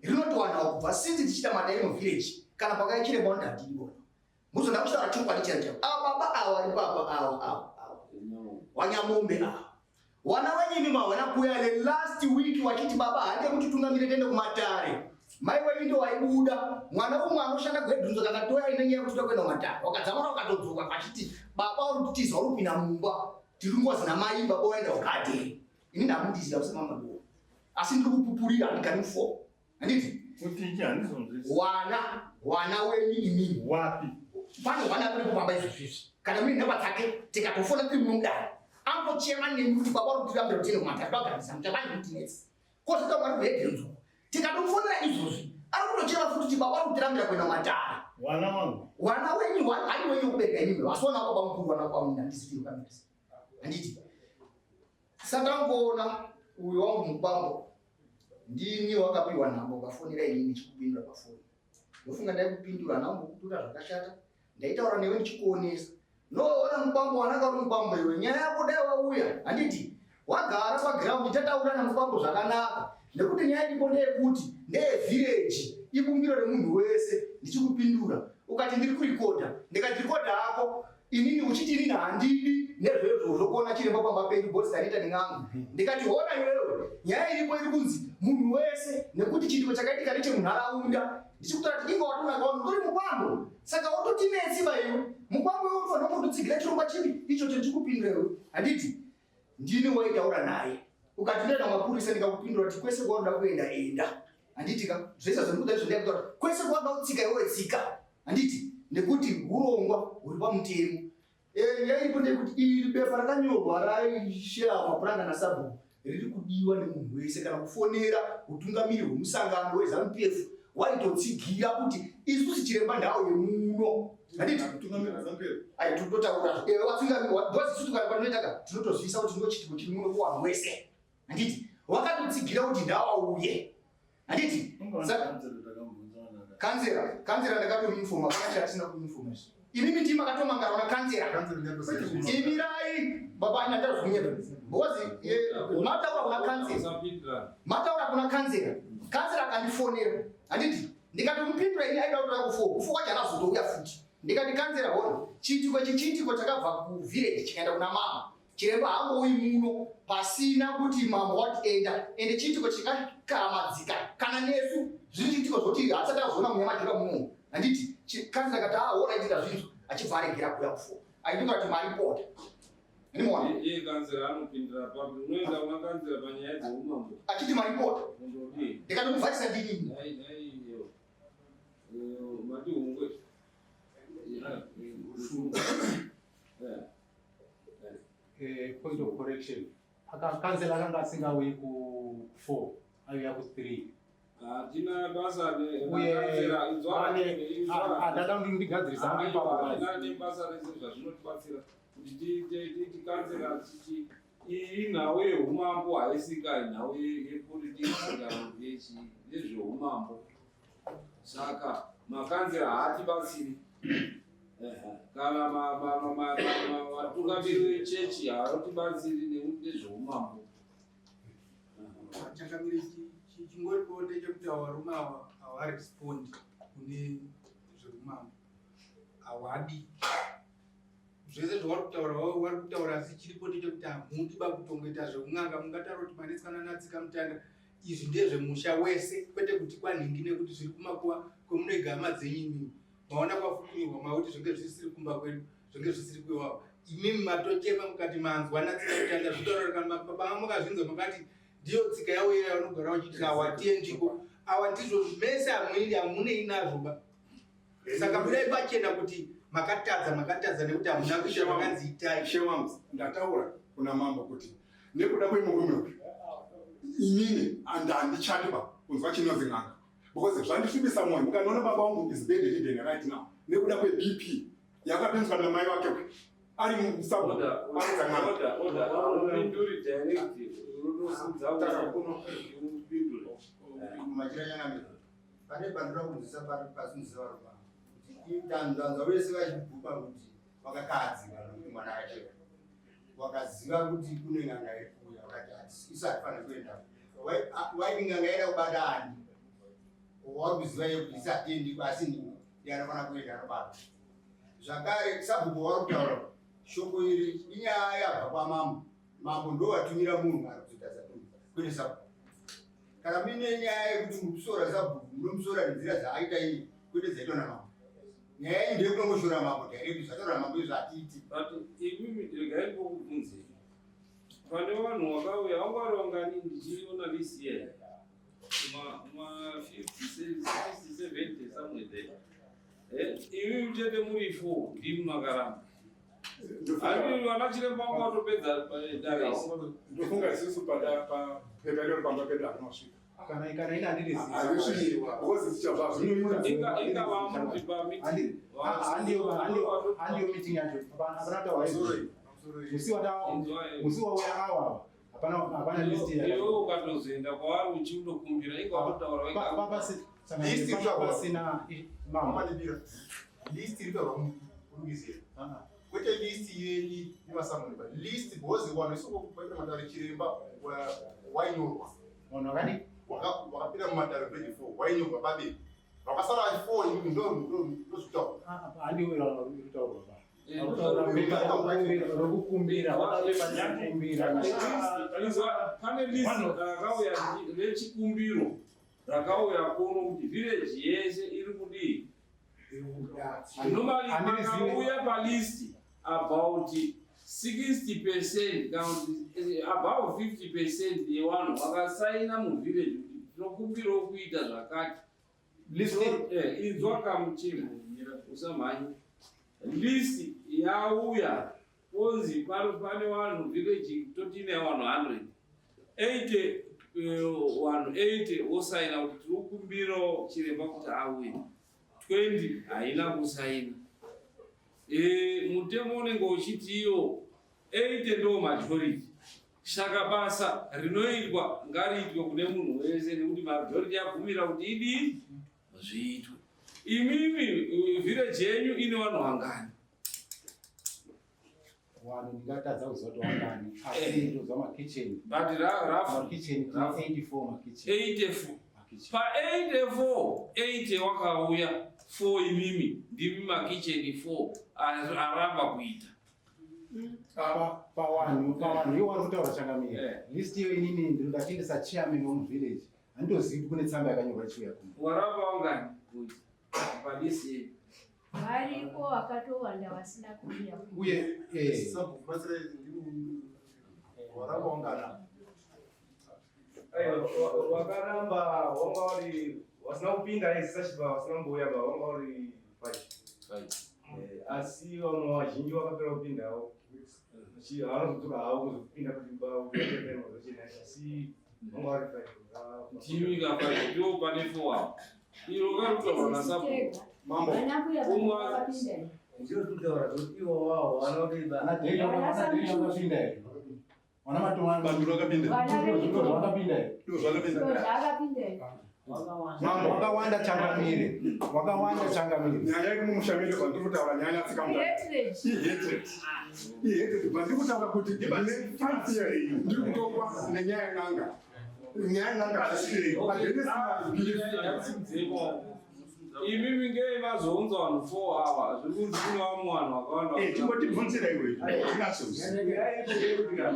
rinotowanawo kubva sinzi tichiita madai muvillage kana pakaya chiremba unoti handidi. Muzoda kutaura chokwadi chero chero, ava baba ava vari papa ava ava ava wanyamombe ava wana wenyini mawana kuya the last week wachiti baba hande kutitungamire tiende kumatare. Mai wenyu ndo waibuda mwana umwe anoshanda gwedhunzo kakatoya ine nyaya yekuti toda kuenda kumatare, wakadzamara wakatodzoka vachiti baba uri kutiza, uri kupinda mumba, tiri ngozi namai, baba waenda kugadheni. Ini ndamundiziva kusemamaduo, asi ndiri kupupurira handigari mufo, handiti? Kuti handizonzwisi. Wana wenyu imini. Wapi? Pane wana kuri kupamba izvozvo izvi, kana mune nhamba dzake tikatofona tiri munomudaro angochema nemi kuti baba uri kutirambira kuti tiende kumatare, togagarisa muchabani kutinetsi kosvika mwari kuhedhenzo. Tikatomufonera izvozvi ari kutochema futi kuti baba uri kutirambira kuenda kumatare. Wana wangu. Wana wenyu, ari wenyu wekubereka imimi, vasiwana baba mukuru, wana kwamuna handisi kamisa, handiti? Saka ngoona uyu wangu mukwambo, ndini wakapiwa nhamba ukafonera inini ndichikupindura pafoni. Ndofunga ndaikupindura, handina kumbokupindura zvakashata, ndaitaura newe ndichikuonesa. Noona mukwambo wanaka uri mukwambo iwe, nyaya yako dai wauya, handiti? Wagara paground tataura namukwambo zvakanaka, nekuti nyaya iripo ndeyekuti ndeyevillage, ibumbiro remunhu wese. Ndichikupindura ukati ndiri kurikodha, ndikati rikodha hako. Inini uchiti inini handidi nezvezvo zvokuona chiremba pamba pedu bosi tariita nen'anga. Ndikati hona iwewe, nyaya iripo iri kunzi munhu wese, nekuti chiitiko chakaitika ndechemunharaunda. Ndichikutora kuti inga watonaka wanhu uri mukwambo, saka wototinetsi ba iwe mukwambo iwe unofanira kungototsigira chirongwa chipi ichocho. Ndichikupindura iwe, handiti ndini waitaura naye, ukati ndoenda kumapurisa, ndikakupindura kuti kwese kwaunoda kuenda enda. Handiti ka zvese zvandikuda izvo ndakutaura kwese kwanga utsika iwewe tsika. Handiti nekuti hurongwa huri pamutemo. Eh, nyaya iripo ndeyekuti iri bepa rakanyorwa raishe mapuranga nasabhuku riri kudiwa nemunhu wese kana kufonera utungamiri hwemusangano weZanu PF waitotsigira kuti isusu chiremba ndau yemuno. Handiti ai tinototaura eh, watungamiri because isusu kana patinoita ka tinotozivisa kuti ndochitiko chiri muno kuvanhu wese. Handiti wakatotsigira kuti ndawauye. Handiti kanzera kanzera ndakatomuinfoma kana chatisina kuinfoma izvi imimi ndimi makatomangara na kanzera imirai baba ina ndazvinyeba because eh, mataura kuna kanzera mataura kuna kanzera kanzera akandifonera handiti ndikatomupindura ini aida kutora kufo kufo kwacho anazotouya futi ndikati kanzera hona chiitiko ichi chiitiko chakabva kuvillage chikaenda kuna mama Chiremba haangouyi muno pasina kuti mambo wati enda ende chiitiko chikakamadzika kana nesu zviri chiitiko zvoti hatisati tazoona munyamadhira muno handiti kanzi ndakati ah alright ndazvinzwa achibva aregera kuuya kufo aindinga kuti maripota ndimoona iye kanzera anopindira papi unoenda kuna kanzera panyaya dzeumambo achiti maripota ndikatomuvharisa ndinini mati hungwe Point of correction. Aka kanzela akanga asingauyi ku 4 aiuya ku 3. Hatina basa Uye ndada kuti ndigadzirisa hangu ipapo. Hatina nebasa rese zvazvinotibatsira kuti tiite kanzela tichi iyi nhau yeumambo haisika nhau yepolitics kana kuti yechii ndezveumambo. Saka makanzera haatibatsiri kana vatungamiri vechechi haatibatsiri nekuti ndezveumambo. Changamire, chingoripo ndechekuti ava varume ava havarespondi kune zveumambo, havadi zvese zvavari kutaura vari kutaura asi chiripo ndechekuti hamudi bakutongoita zveun'anga mungataura kuti manetsana natsika mutanda izvi ndezvemusha wese kwete kuti kwanhingi nekuti zviri kumakuva kwemunoiga hama dzenyu imimi maona kwafukunyurwa makuti zvinge zvisiri kumba kwedu zvinge zvisiri kwewawo imimi matochema mukati manzwa natsika mutanda zvitaura kana baba mukazvinzwa makati ndiyo tsika yavo iya yavanogara vachiti hawatiendiko awa ndizvo mese hamuindi hamunei nazvo ba saka budai pachena kuti makatadza makatadza nekuti hamuna kuita makanzi itai. Shewams, ndataura kuna mambo kuti nekuda kwemurume uyu inini and handichadi ba kunzwa chinonzi n'anga because zvandisvibisa mwoyo. Mukandiona baba vangu is bedridden right now nekuda kweBP yakapinzwa namai vake uyu ari musabu aridza n'anga. Order, order. Upinduri direct. Unotosimudza upindure. Machira changamire. Pane pandinoda kunzwisa pasinzwisa vari pano kuti ndanzwa vese vachibvupa kuti vakakahadzika nokuti mwana acheka wakaziva kuti kune n'anga iri kuuya vakati isu hatifaniri kuenda waiti n'anga yaida kubata ani wari kuziva iye kuti isu hatiendi asi ndiye anofanira kuenda anobata zvakare sabhuku wari kutaura shoko iri inyaya yabva kwamambo mambo ndo vatumira munhu ari kuzoita sabhuku kwete sabhuku Kana muine nyaya yekuti muri kusora sabhuku munomusora nenzira dzaaita iye kwete dzaitwa namambo. Nyaya iyi ndeyekunongoshora mambo direct zvataura mambo izvo hatiiti. But imimi regai ndikubvunzei. Pane vanhu vakauya vanga vari vangani ndichiona list here? Ma 50, 60, 70 somewhere there. Eh, imimi chete muri 4 ndimi makaramba. Vana chiremba vanga vatopedza dare. Ndofunga isusu papepa iroro pamba pedu hakunosvika. Kana ina handiri Inga inga vamuti pa meeting. Handiyo meeting yacho. Hapana taura izvo. Musi wata musi wauya awa hapana hapana list ya. Iwe ukatozoenda kwavari uchindokumbira inga watotaura wega. Papa List iri kutaurwa. pasina mama. List iri kutaurwa murugizira. Kwete list yenyu yevasamuni ba. List because vanhu isu kwaita matare chiremba wainyorwa. Vanhu vakadi Wakapinda mumatare grade 4 wainyorwa babe. Vakasara 4 imimi ndo ndo ndozvitaura. Handiyo iri kutaurwa pa. Rokukumbira wakakumbira. Pane list rakauya rechikumbiro rakauya kuno kuti village yese iri kudii normally pakauya palist about 60% kana kuti above 50% yevanhu vakasaina muvillage kuti tinokumbirawo kuita zvakati. Eh, inzwa kamuchimbo usamhanye. List yauya onzi pane vanhu village totine vanhu 100 80 eh, vanhu 80 vosaina kuti tiri kukumbirawo chiremba kuti auye 20 haina kusaina e, mutemo unenge uchiti iwo 80 ndo majority saka basa rinoitwa ngariitwe kune munhu wese nekuti majority yabvumira kuti idii zviitwe imimi eh, village yenyu ine vanhu vangani Vanhu ndingatadza kuziva kuti vangani asi eh. ndoziva makitchen. But rough makitchen 84 makitchen. 84. Pa 84 80 wakauya 4 imimi ndimi makitchen 4 aramba kuita. Pawanhu pawanhu iwo wari kutaura changamire. Eh. List iyo inini ndinoda chairman wemuvillage. Handizivi kuti kune tsamba yakanyorwa ichiuya kuno. Waramba wangani kuita palisi Variko vakatowanda vasina kuuya. Uye eh waramba wangana. Aiwa wakaramba wanga uri wasina kupinda isashipa wasina kumbouya ba wanga uri five. Five. Eh, asi vamwe vazhinji vakapera kupindawo. Vanozodzoka havo kuzopinda kuti asi vanga vari five. Ndimi ka five ndiwo pane four apo. Iro karutaurwa nasabhuku. Mambo. Ndiro kutaura kuti iwo wawo vanoti Ana Deli ana Deli vakapinda here? Vana Matomani Bandura vakapinda. Ndizvo vakapinda here? Ndizvo zvakapinda. Zvakapinda here? Mambo. Wakawanda changamire. Wakawanda changamire. Nyaya iri mumusha medu pandiri kutaura nyaya yatsika mutanda. Hatred. Ihatred. Ihatred. Pandiri kutaura kuti ndine five years ndiri kutongwa nenyaya yen'anga. Nyaya yen'anga zvasvirei. Imimi ngei vazounza vanhu four awa zviri kunzi kune vamwe vanhu vakawanda. Eh, chingotibvunzira iwe. Tinatsoziva.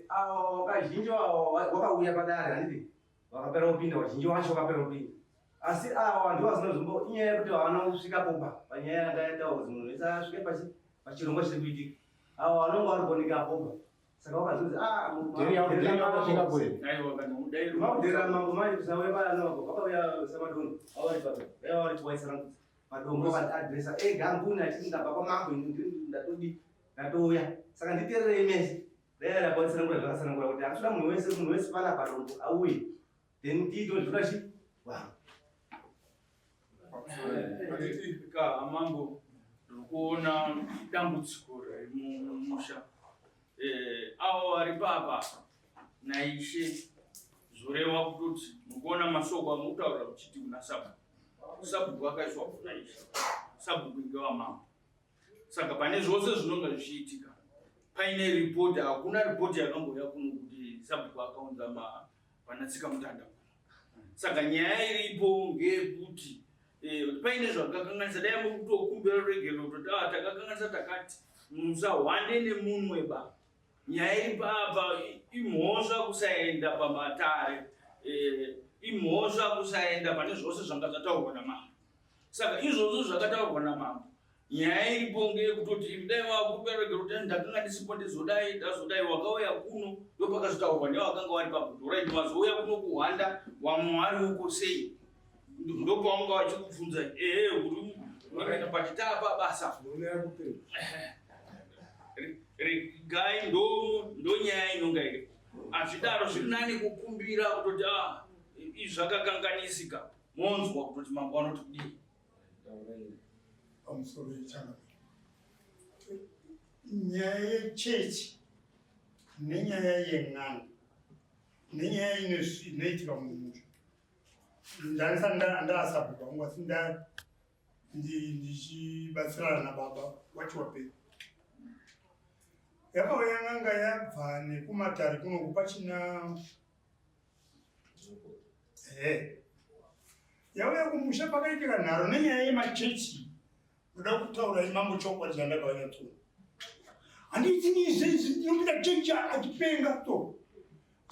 Avo vazhinji vavo vakauya padare handiti vakapera kupinda vazhinji vacho vakapera kupinda asi ava vanhu vasina zvimbo inyaya yekuti havana kusvika popa panyaya yanga yataurwa kuti munhu wese asvike pachirongwa chiri kuitika ava vanonga vari kuoneka popa saka vakazonzi maudherera mambo manje kusauya paanoko vakauya samadongo avari papo vaiva vari kuwaisanangudza madombo vakatiadresa ega mbuni achiti ndabva kwamambo ndatodi ndatouya saka nditererei mese dai ndakawatsanangura zvakatsanangura kuti akutoda munhu wese munhu wese panapa dombo auye then tiito zvoda chi wa Ka mambo ndiri kuona dambudziko riri mumusha eh, avo vari papa naishe zvoreva kutoti mukuona masoko amukutaura muchiti kuna sabhuku sabhuku akaiswa kuna ishe sabhuku inge wamambo saka pane zvose zvinonga zvichiitika paine ripoti hakuna ripoti yakambouya kuno kuti sabhuku akaunza vanatsika mutanda saka nyaya iripo ngeyekuti eh, paine zvakakanganisa dai mukutokumbira ruregerero kutoti ah, takakanganisa takati musahwande nemunwe ba nyaya iri papa imhosva kusaenda pamatare eh, imhosva kusaenda pane zvose zvanga zvataurwa namambo saka izvozvo zvakataurwa namambo nyaya iripo ngeyekutoti dai wakubereke kuti ndakanga ndisipo ndizodai ndazodai wakauya kuno ndopakazotaurwa newakanga wari pabudoraiti wazouya kuno kuhwanda wamwe wari uko sei ndopawanga wachikubvunza ehe uri wakaenda pachitapa basa regai ndonyaya inonga iri hazvidaro zviri nani kukumbira kutoti a ah, izvi zvakakanganisika monzwa kutoti mambo anoti kudii pamusoro yechangamire nyaya yechechi nenyaya yen'anga nenyaya inoitika mumusha ndandisati ndaasabhuku wangu asi ndichibatsirana nababa wacho wapera yakauya n'anga yabva nekumatare kunoku pachina ehe yauya kumusha pakaitika nharo nenyaya yemachechi ndoda kutaura imambo chokwadi chandakavanyatsoona handiti izvi izvi ndinopinda chechi achipenga to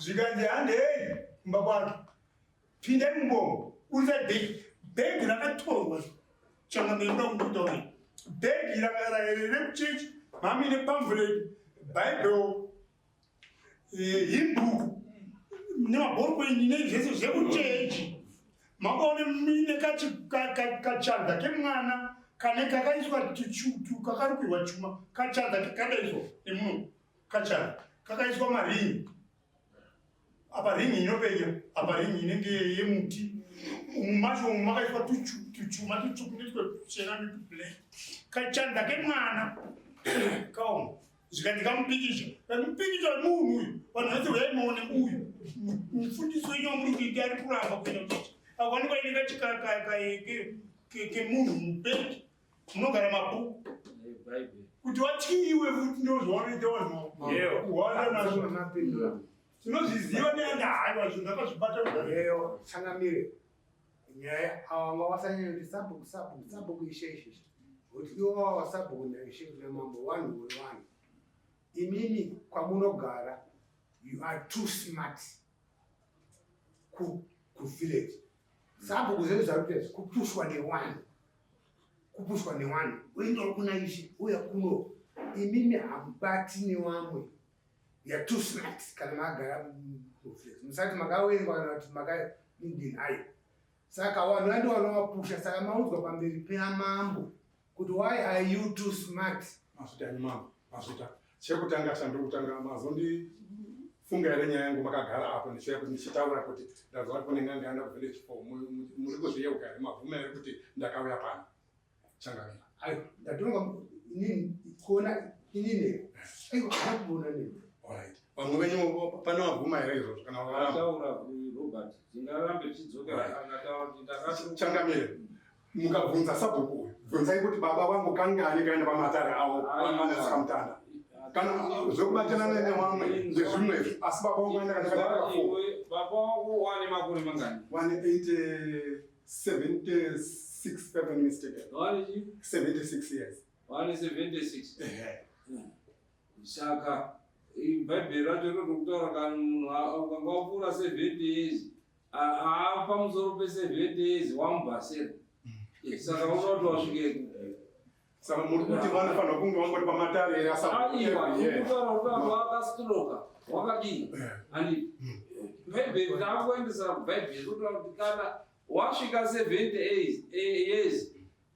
zvikanzi handei kumba kwake pindai mumbomo urisa bhegi bhegi rakatorwa changamire ndoda kutaura bhegi rekuchechi mami nepamflet bible eh, himbook Nemabhorokweni nezvese zvekuchechi. Makaona mine kachanza kemwana kane kakaiswa kakarukirwa chuma kachanza kakadaiswa nemuno kachanza kakaiswa maringi apa ringi inopenya apa ringi inenge yemuti umu macho umu makaiswa tuchuma tutsvuku netwe tuchena netublack kachanza kemwana kaoma zvikanzi kamupikicha kamupikicha wemunhu uyu vanhu vese uyai muone uyu mufundisi wenyu wamuri kuita ari kuramba kuenda kuchechi akwanikwa ine kachikemunhu mubhegi munogara mabhuku kuti watyiwe futi ndozvawanoita vanhu kuhwanda nazvo tinozviziva neanda haiwa zvinhu ndakazvibata eyo changamire nyaya awanga wasanyanya kuti sabhuku sabhuku sabhuku ishe ishe ishe kuti iwo wawa sabhuku naishe namambo wanhu wewanhu imimi kwamunogara you are too smart kuvillage sabhuku zvedu zvaruita izvi kupushwa newanhu kupushwa newanhu uendawo kuna ishe uya kuno imimi hamubati newamwe you're too smart kana makagara muvillage musati makawengwa kana kuti makadini ayo saka vanhu vandi vanovapusha saka maudzwa pamberi peamambo kuti why are you too smart Mazvita mambo, mazvita. Chekutanga chandiri kutanga mazondifunga here nyaya yangu makagara apo ndichiuya kuti ndichitaura kuti ndazwa kuti kune n'anga yaenda kuvillage four muri kuzviyeuka here mabvuma here kuti ndakauya pano changamira ayo ndatonga inini kuona inini aiwa hakuona nini Alright. Vamwe venyu pane vabvuma here izvozvo kana vakaramba? Ataura Robert, tingarambe tichidzokera akataura kuti ndakati Changamire, mukabvunza sabhuku uyu, bvunzai kuti baba vangu kangani kaenda pamatare avo vana mutanda. Kana zvekubatana nevamwe ndezvimwe izvo, asi baba vangu kaenda kana Iwe baba wako wane makore mangani? Wane 80 76 if I'm not mistaken. Wane chi? 76 years. Wane 76. Ehe. Saka bhaibheri racho rinokutaura kana munhu ukanga wapfuura 70 years aa pamusoro pe70 years wamubhasera. Saka unoda kuti wasvike Saka muri kuti vanofanira kunge vangori pamatare here asabhuku aiwa every year? kutaura kuti wakastroka wakadii handi bhaibheri taakuendesa kubhaibheri kutaura kuti kana wasvika 70 years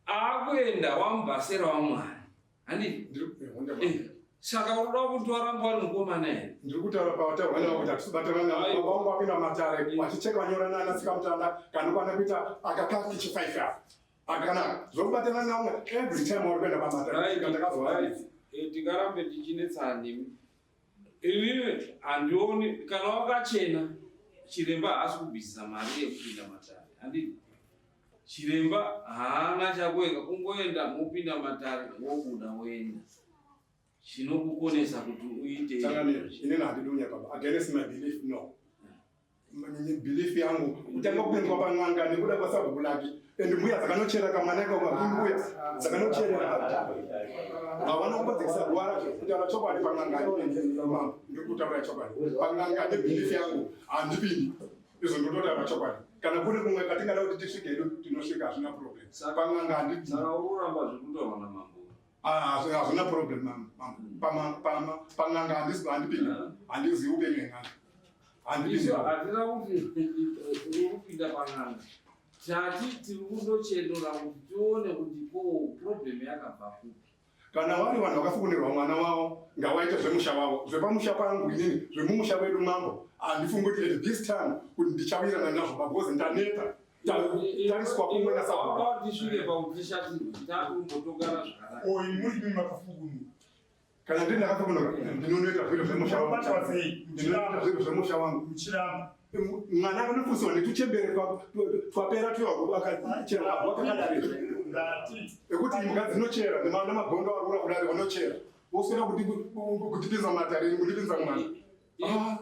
aakuenda wamubhasera wamwari handi saka unoda kuti waramba wari mukomana here ndiri kutaura pataurwa navo kuti hatisibatana navo baba vangu vapinda matare vachicheka vanyorana ana tsika mutanda kanokwana kuita akakaki chi5 apa akanaka zvokubatana navo every time vari kuenda pamatare kusvika ndakazovaridza Tingarambe tichinetsana nemi inini handioni kana wakachena chiremba haasi kubvisisa mari yekupinda matare handiti chiremba haana chakueka kungoenda mopinda matare wobuda woenda chinokukonesa kuti uite Changamire, inini handidi kunyepa against my belief no belief yangu kutanga kupindwa pan'anga nekuda kwasabhuku lake and mbuya dzakanochera kamwana ikako mbuya dzakanocherera havana kupadzikisa rwara kutaura chokwadi pan'anga mambo ndiri kutaura chokwadi pan'anga nebelief yangu handipindi izvo ndototaura chokwadi kana kuri kumwe katingada kuti tisvike hedu tinosvika hazvina problem pan'anga handipindi saka uri kuramba zvekutaurwa namambo Ah, hazvina problem mama pan'anga handipindi handizivi upenyu hwen'anga handipindi Isu hatina kuti tiri kupinda pan'anga tati tiri kundochenura kuti tione kuti ko problem yakabva kupi kana vari vanhu vakafukunirwa mwana wavo ngawaite zvemusha wavo zvepamusha pangu inini zvemumusha wedu mambo handifungi kuti at this time kuti ndichawirana nazvo because ndaneta tariswa kumwe nasabhuku Wanga tisvike pakuti tishatirwe takumbotongana zvakanaka Oyi muri mimi makafukunura. kana ndini ndakafukunura ndinonoita zviro zvemusha wangu Munobatwa sei? ndinoita zviro zvemusha wangu Muchiramba. mwana anofusiwa netuchembere twapera tuyachera wakakadari Ndati. ekuti imbwa dzinochera nemagondo arura kudari vanochera voswera kutipinza mumatare kutipinza mwana Ah,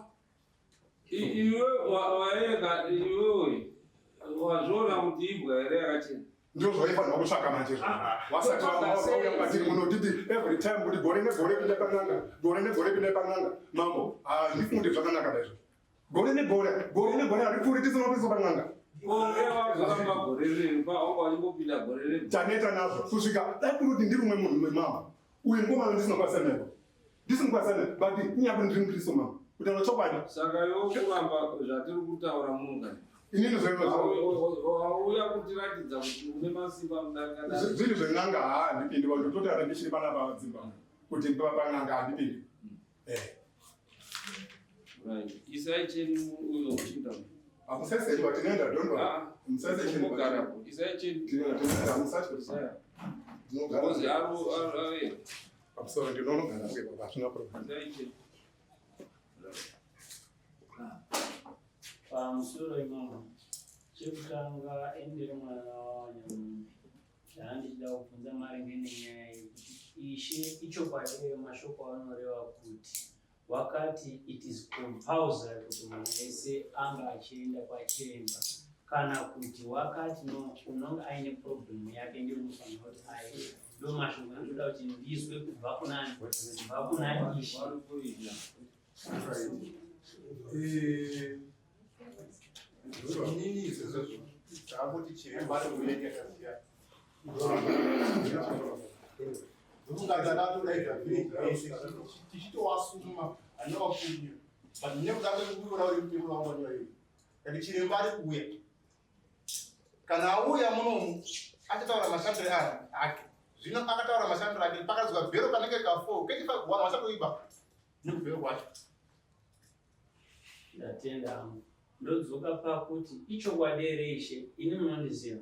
Iwe waeka iwewe wazviona kuti imbwa here yakachena ndizvo zvaifanirwa kutsvaka manje wasati wauya kwatiri munotiti every time kuti gore negore pinda pan'anga gore negore pinda pan'anga mambo handifungi kuti zvakanaka daizvo gore negore gore negore haripfuuri tisina kupinzwa pan'anga konge wazoramba gore riri wanga uchimbopinda gore riri taneta nazvo kusvika dai kuri kuti ndiri umwe munhu memama uyu mukomana ndisina kukwanisa naye ndisina kukwanisa naye but inyaya kuti ndiri mukristu mama Kutaura chokwadi. Saka iwe kuramba zvatiri kutaura muno Inini zvauya kutiratidza kuti une masimba mudarika. Zvinhu zven'anga haa handipindi vanhu totaura ndichiri panapa dzimba kuti pan'anga handipindi. Eh. Right. Isai cheni uyo uchinda. Hamusese cheni tinoenda don't worry. Ah, Musese cheni. Mugara. Isai cheni. Tinoenda tinoenda musatye. Ndinogara. Because aru aru. Pamusoro ndinonogara uye baba hazvina problem. Isai cheni. Pamusoro imamo chekutanga endere mwana wawanyamumbi ndaandichida kubvunza maringe nenyaya yekuti ishe ichokwadi here mashoko anoreva kuti wakati it is compulsory kuti munhu wese anga achienda kwachiremba kana kuti wakati no unonge aine problem yake ndiyo unofanira kuti aende ndo mashoko andinoda kuti ndizwe kubva kunani kubva kuna ishe. Inini izvozvo zvaakuti chiremba ari kuuya ndiyakaziya ndokungatanatodaidza village rese tichitowasuma handina wakunya but nekuda kwekuona uri mutemo wangwanywa iyo kati chiremba ari kuuya kana auya munomu achataura mashandiro ake zvino akataura mashandiro ake pakadzwa bhero kanenge ka4 kechifa vanhu vachatoiba nekubhero kwacho. Ndatenda hangu. Ndodzoka pakuti ichokwadi here ishe ini munondiziva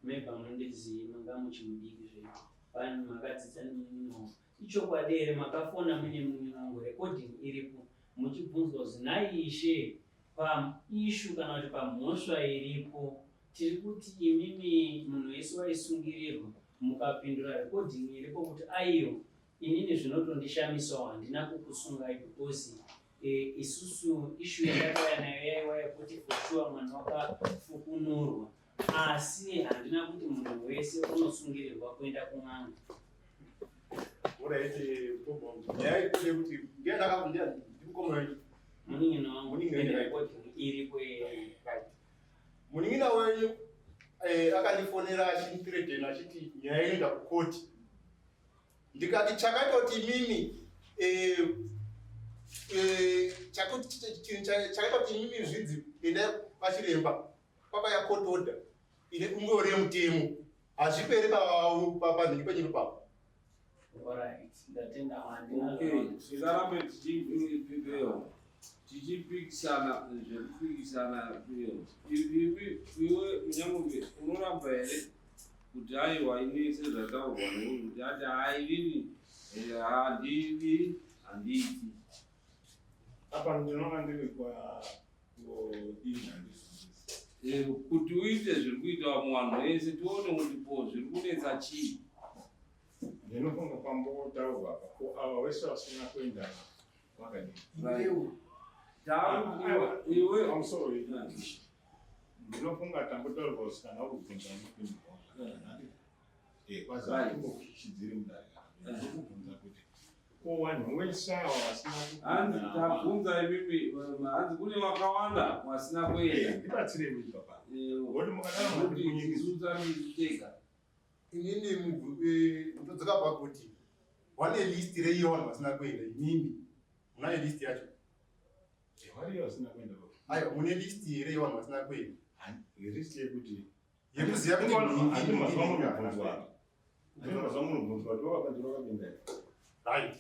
maybe hamundizivi manga muchimudiki zvenyu vanhu makadzidza nemunin'ina wangu ichokwadi here makafona muine munin'ina wangu recording iripo muchibvunzwa kuzi nhai ishe paishu kana kuti pamhosva iripo tiri kuti imimi munhu wese waisungirirwa mukapindura recording iripo kuti aiwa Inini zvinotondishamisawo handina kukusungai because eh, isusu issue yandakauya nayo yaiwa yekuti for sure mwana wakafukunurwa asi handina kuti munhu wese unosungirirwa kuenda kun'anga. Munin'ina wangu iripo Munin'ina wenyu eh, akandifonera achindithreaten achiti nyaya inoenda kukoti. Ndikati chakaita kuti imimi eh, eh, chakaita kuti imimi zvinzi endai pachiremba kwakauya court order ine bumbiro remutemo hazviperi panhingi penyu ipapo. Okay, tisarambe tichipikisana zvekupikisana iwe munyamombe unoramba here kuti aiwa ini sezvataurwa neuyu kuti ati hainini eh, handidi handiiti apa ndinoona ndiri kwa eh, kuti uite zviri kuita vamwe vanhu vese tione kuti po zviri kunetsa chii ndinofunga pambotaurwa apa ko ava wese vasina kuenda vakadii iwe pamusoro ndinofunga tambotaurwa kuti kana uri kubvunza unopindurwa eh, kwazi atimbokuchidziri mudare ndokubvunza kuti ko vanhu wese ava vasina hanzi tabvunza imimi hanzi kune vakawanda vasina kuenda eh, ndibatsirei papa eh, ngoti mukadaro kuti tega Inini ndodzoka pakuti wane list reiyo vanhu vasina kuenda imimi munayo list yacho Variyo vasina kuenda baba. Aiwa mune list here yevanhu vasina kuenda List yekuti yekuziva kuti Handi mazuva munobvunzwa. Handi mazuva munobvunzwa kuti wakapinda wakapinda here. Right.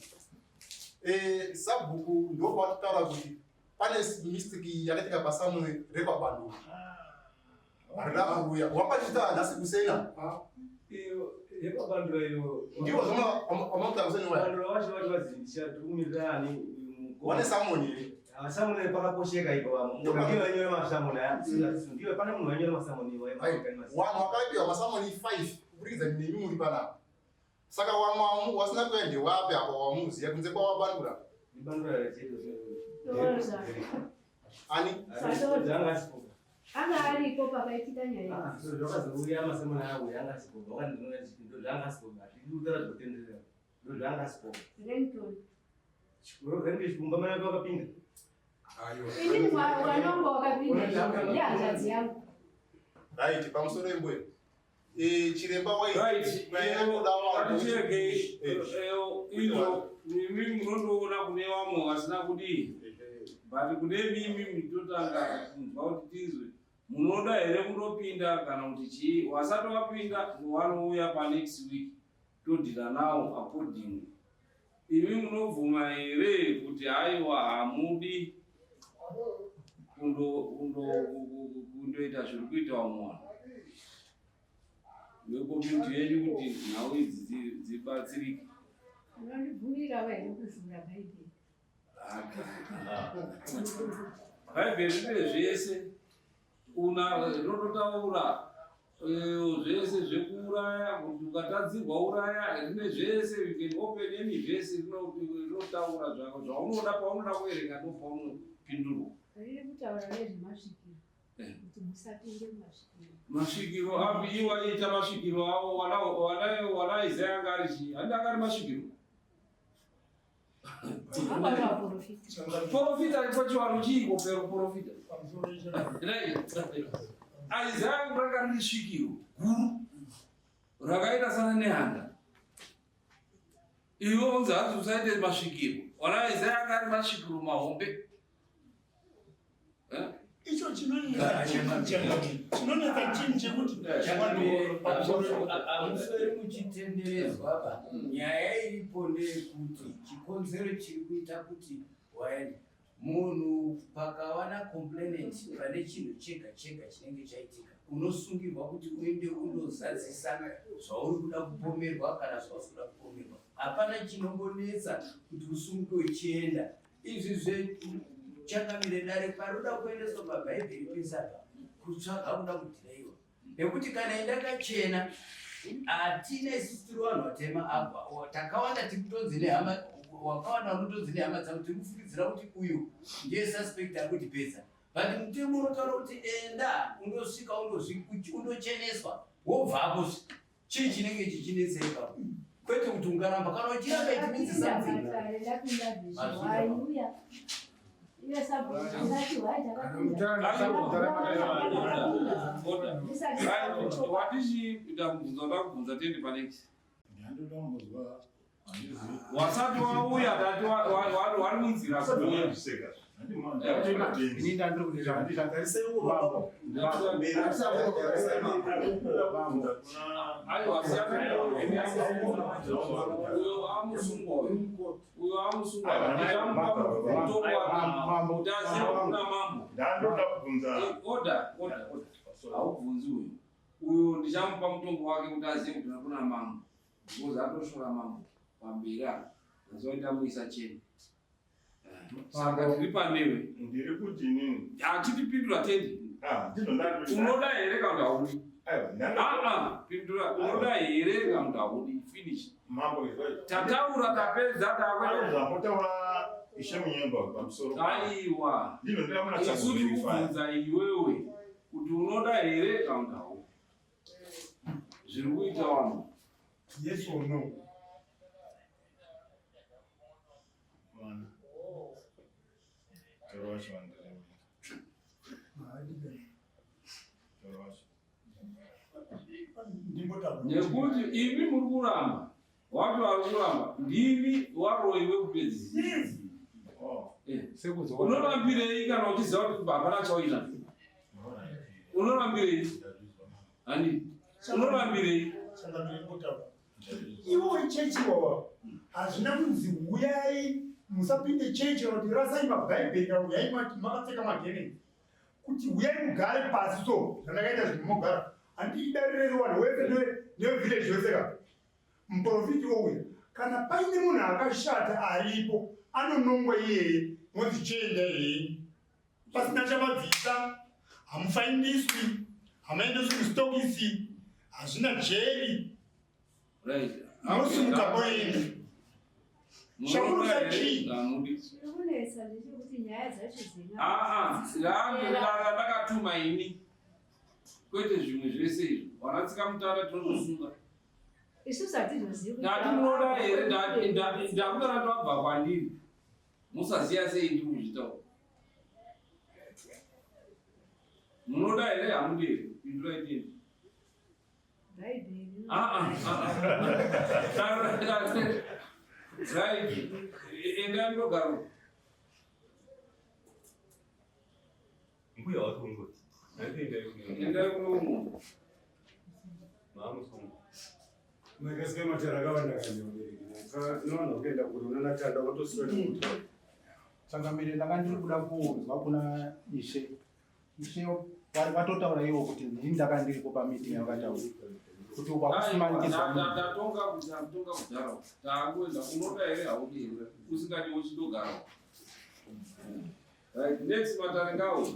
Eh, sabhuku ndopatotaura kuti pane mistake yakaitika pasamwe rekwabandu harina kuuya wapachita nhasi kusena yepabandura iyo ndiwo zvamakuta kuseni waya bandura wacho wacho vazivisha ani wane samoni here samoni pakakosheka ipo ndiwe vanyora masamoni aya ndiwe pane munhu vanyora masamoni iwayo vanhu vakapiwa masamoni 5 kuburikidza nemi muri panapa Saka wamwe wasina kuya ndewapi apa wamuziya kunze kwawabandura? Ani? Anga aripo pakaitika nyaya. Ah, zvakazouya masemana auya anga asipo. Wakandinoya ndo zvanga asipo. Hazvidi kutaura zvekutenderera. Ndo zvanga asipo. Renton. Renton chikumba mai vakapinda. Inini mwanangu wakapinda. Ndihanzvadzi yangu. Right, pamusoro imbuya. Eh, chiremba waiiizvo imi munondoona kune vamwe vasina kudii But kune mimi totanga kunzwa kuti tinzwe munoda here kundopinda kana kuti chii. Wasati wapinda wanouya panext week todhila nawo accordingly. Imi munobvuma here kuti haiwa hamudi kundoita zviri kuita vamwe vanhu vecommunity yenyu kuti nhau idzi dzibatsirike? Unondibvumirawo here kuvhura Bhaibheri? Bhaibheri rine zvese, una rinototaura zvese zvekuuraya, kuti ukatadzirwa uraya, rine zvese. You can open any verse, rinotaura zvaunoda, paunoda kuverenga ndopaunopindurwa. Riri kutaura nezvemasvikiro, kuti musapinde mumasvikiro. Masvikiro api? Iwo aiita masvikiro avo wanaIsaya anga ari chii? Handi anga ari masvikiro? Profita pachivanhu chiiko pero profita? Isaya ranga riri svikiro guru rakaita sana nehanda. Iwe unzi hanzi usaite masvikiro. Wana Isaya anga ari masvikiro mahombe. Icho chinonetsa chinhu chekuti hamusweri muchitenderezwa pa nyaya iripo ndeyekuti chikonzero chiri kuita kuti waende munhu pakava nacomplainant pane chinhu chega chega chinenge chaitika, unosungirwa kuti uende undozadzisa zvauri kuda kupomerwa kana zvausi kuda kupomerwa. Hapana chinombonetsa kuti usunguke uchienda. Izvi zvechangamire dare paroda kuendeswa pabhaibheri pesapa kutsvaga kuda kudhiraiwa, nekuti kana indakachena hatina. Isusu tiri vanhu vatema apa, takawanda tiri kutonzi nehama, wakawanda vanotonzi nehama dzavo tiri kufungidzira kuti uyu ndiye suspect ari kutipedza. But mutemo unotaura kuti enda undosvika undocheneswa wobvapo. Chii chinenge chichinetsa ipapo? Kwete kuti ungaramba. Kana uchiramba, it means something. Ndapinda bhishu iye sabhuku hwai takapinda. Watichiita mubvunzo wandakubvunza, tiende panext. Ndandoda kumbozwa. Wasati wauya, tati wari munzira kuuya. Ini ndandiri kuti mambo. Aiwa, siyana uyo amusungwa, uyo uyo amusungwa, ndichamupa mutongo wake kuti azive kuna mambo. Ndandoda kubvunza. Order, order, order! Haubvunzi uyu. Uyu ndichamupa mutongo wake kuti azive kuti kuna mambo, because atoshora mambo pamberi apa. Azoenda muisa cheni, saka tiri panewe. Ndiri kuti inini Achitipindura tendi. Ndizvo ndati. Unoda here kana kuti haudi? Aiwa. Ah, pindura, unoda here kana kuti haudi? Finish. Mambo. Tataura, tapedza, takwenda. Zvambotaura ishe Munyemba pamusoro. Aiwa. Ndizvo ndingamuna. Isu tiri kubvunza iwewe kuti unoda here kana kuti haudi zviri kuita vanhu. Yes or no? Mwana toro wacho wandiremera, toro wacho. Nekuti imi muri kuramba, wati vari kuramba ndimi waroi wekupedzisira. Unorambirei kana uchiziva kuti hapana chauina? Unorambirei? Hani unorambirei? Iwo chechi wawa hazvina kunzi huyai musapinde chechi, kana kuti rasai mabhaibheri, kana huyai makapfeka magemenzi, kuti huyai mugare pasi. So zvandakaita zvinhu mogara handiidarire vanhu wese nevillage yose ka muprofiti wouya. Kana paine munhu akashata aripo, anonongwa iyeye, monzi chienda henyu pasina chamabvisa. Hamufaindiswi, hamaendeswi kustokisi, hazvina jeri. Munosimuka moenda. Chakurusa chii? Chiri kunetsa ndechekuti nyaya dzacho Aa, ndakatuma ini, kwete zvimwe zvese izvo. Wanatsika mutanda tinotosunga. Isusu hatizozivi. Ndati munoda here? Ndakutana twabva kwandiri, musaziya sei ndiri kuzvitaura. Munoda here, hamudi here? Pindurai tini. Bhaibheri. Ah, ah, ah. Right, endai ndogaro. Mbuya watongoti. Endai kuno munhu. Maamusungu. Makasika matara akawanda kanyobereki. Tinowana kuenda kuri unanatanda watosiwa nekuti. Changamire, ndanga ndiri kuda kunzwa kuna ishe. Ishe vari vatotaura ivo kuti ndini ndanga ndiripo pameeting yavakataura kuti ukakusimanikidzwa munhu. Tatonga kuti tatonga kudhara. Takuenda unoda here haudi here? Usingadi uchindogara. Right, next matare ngawo.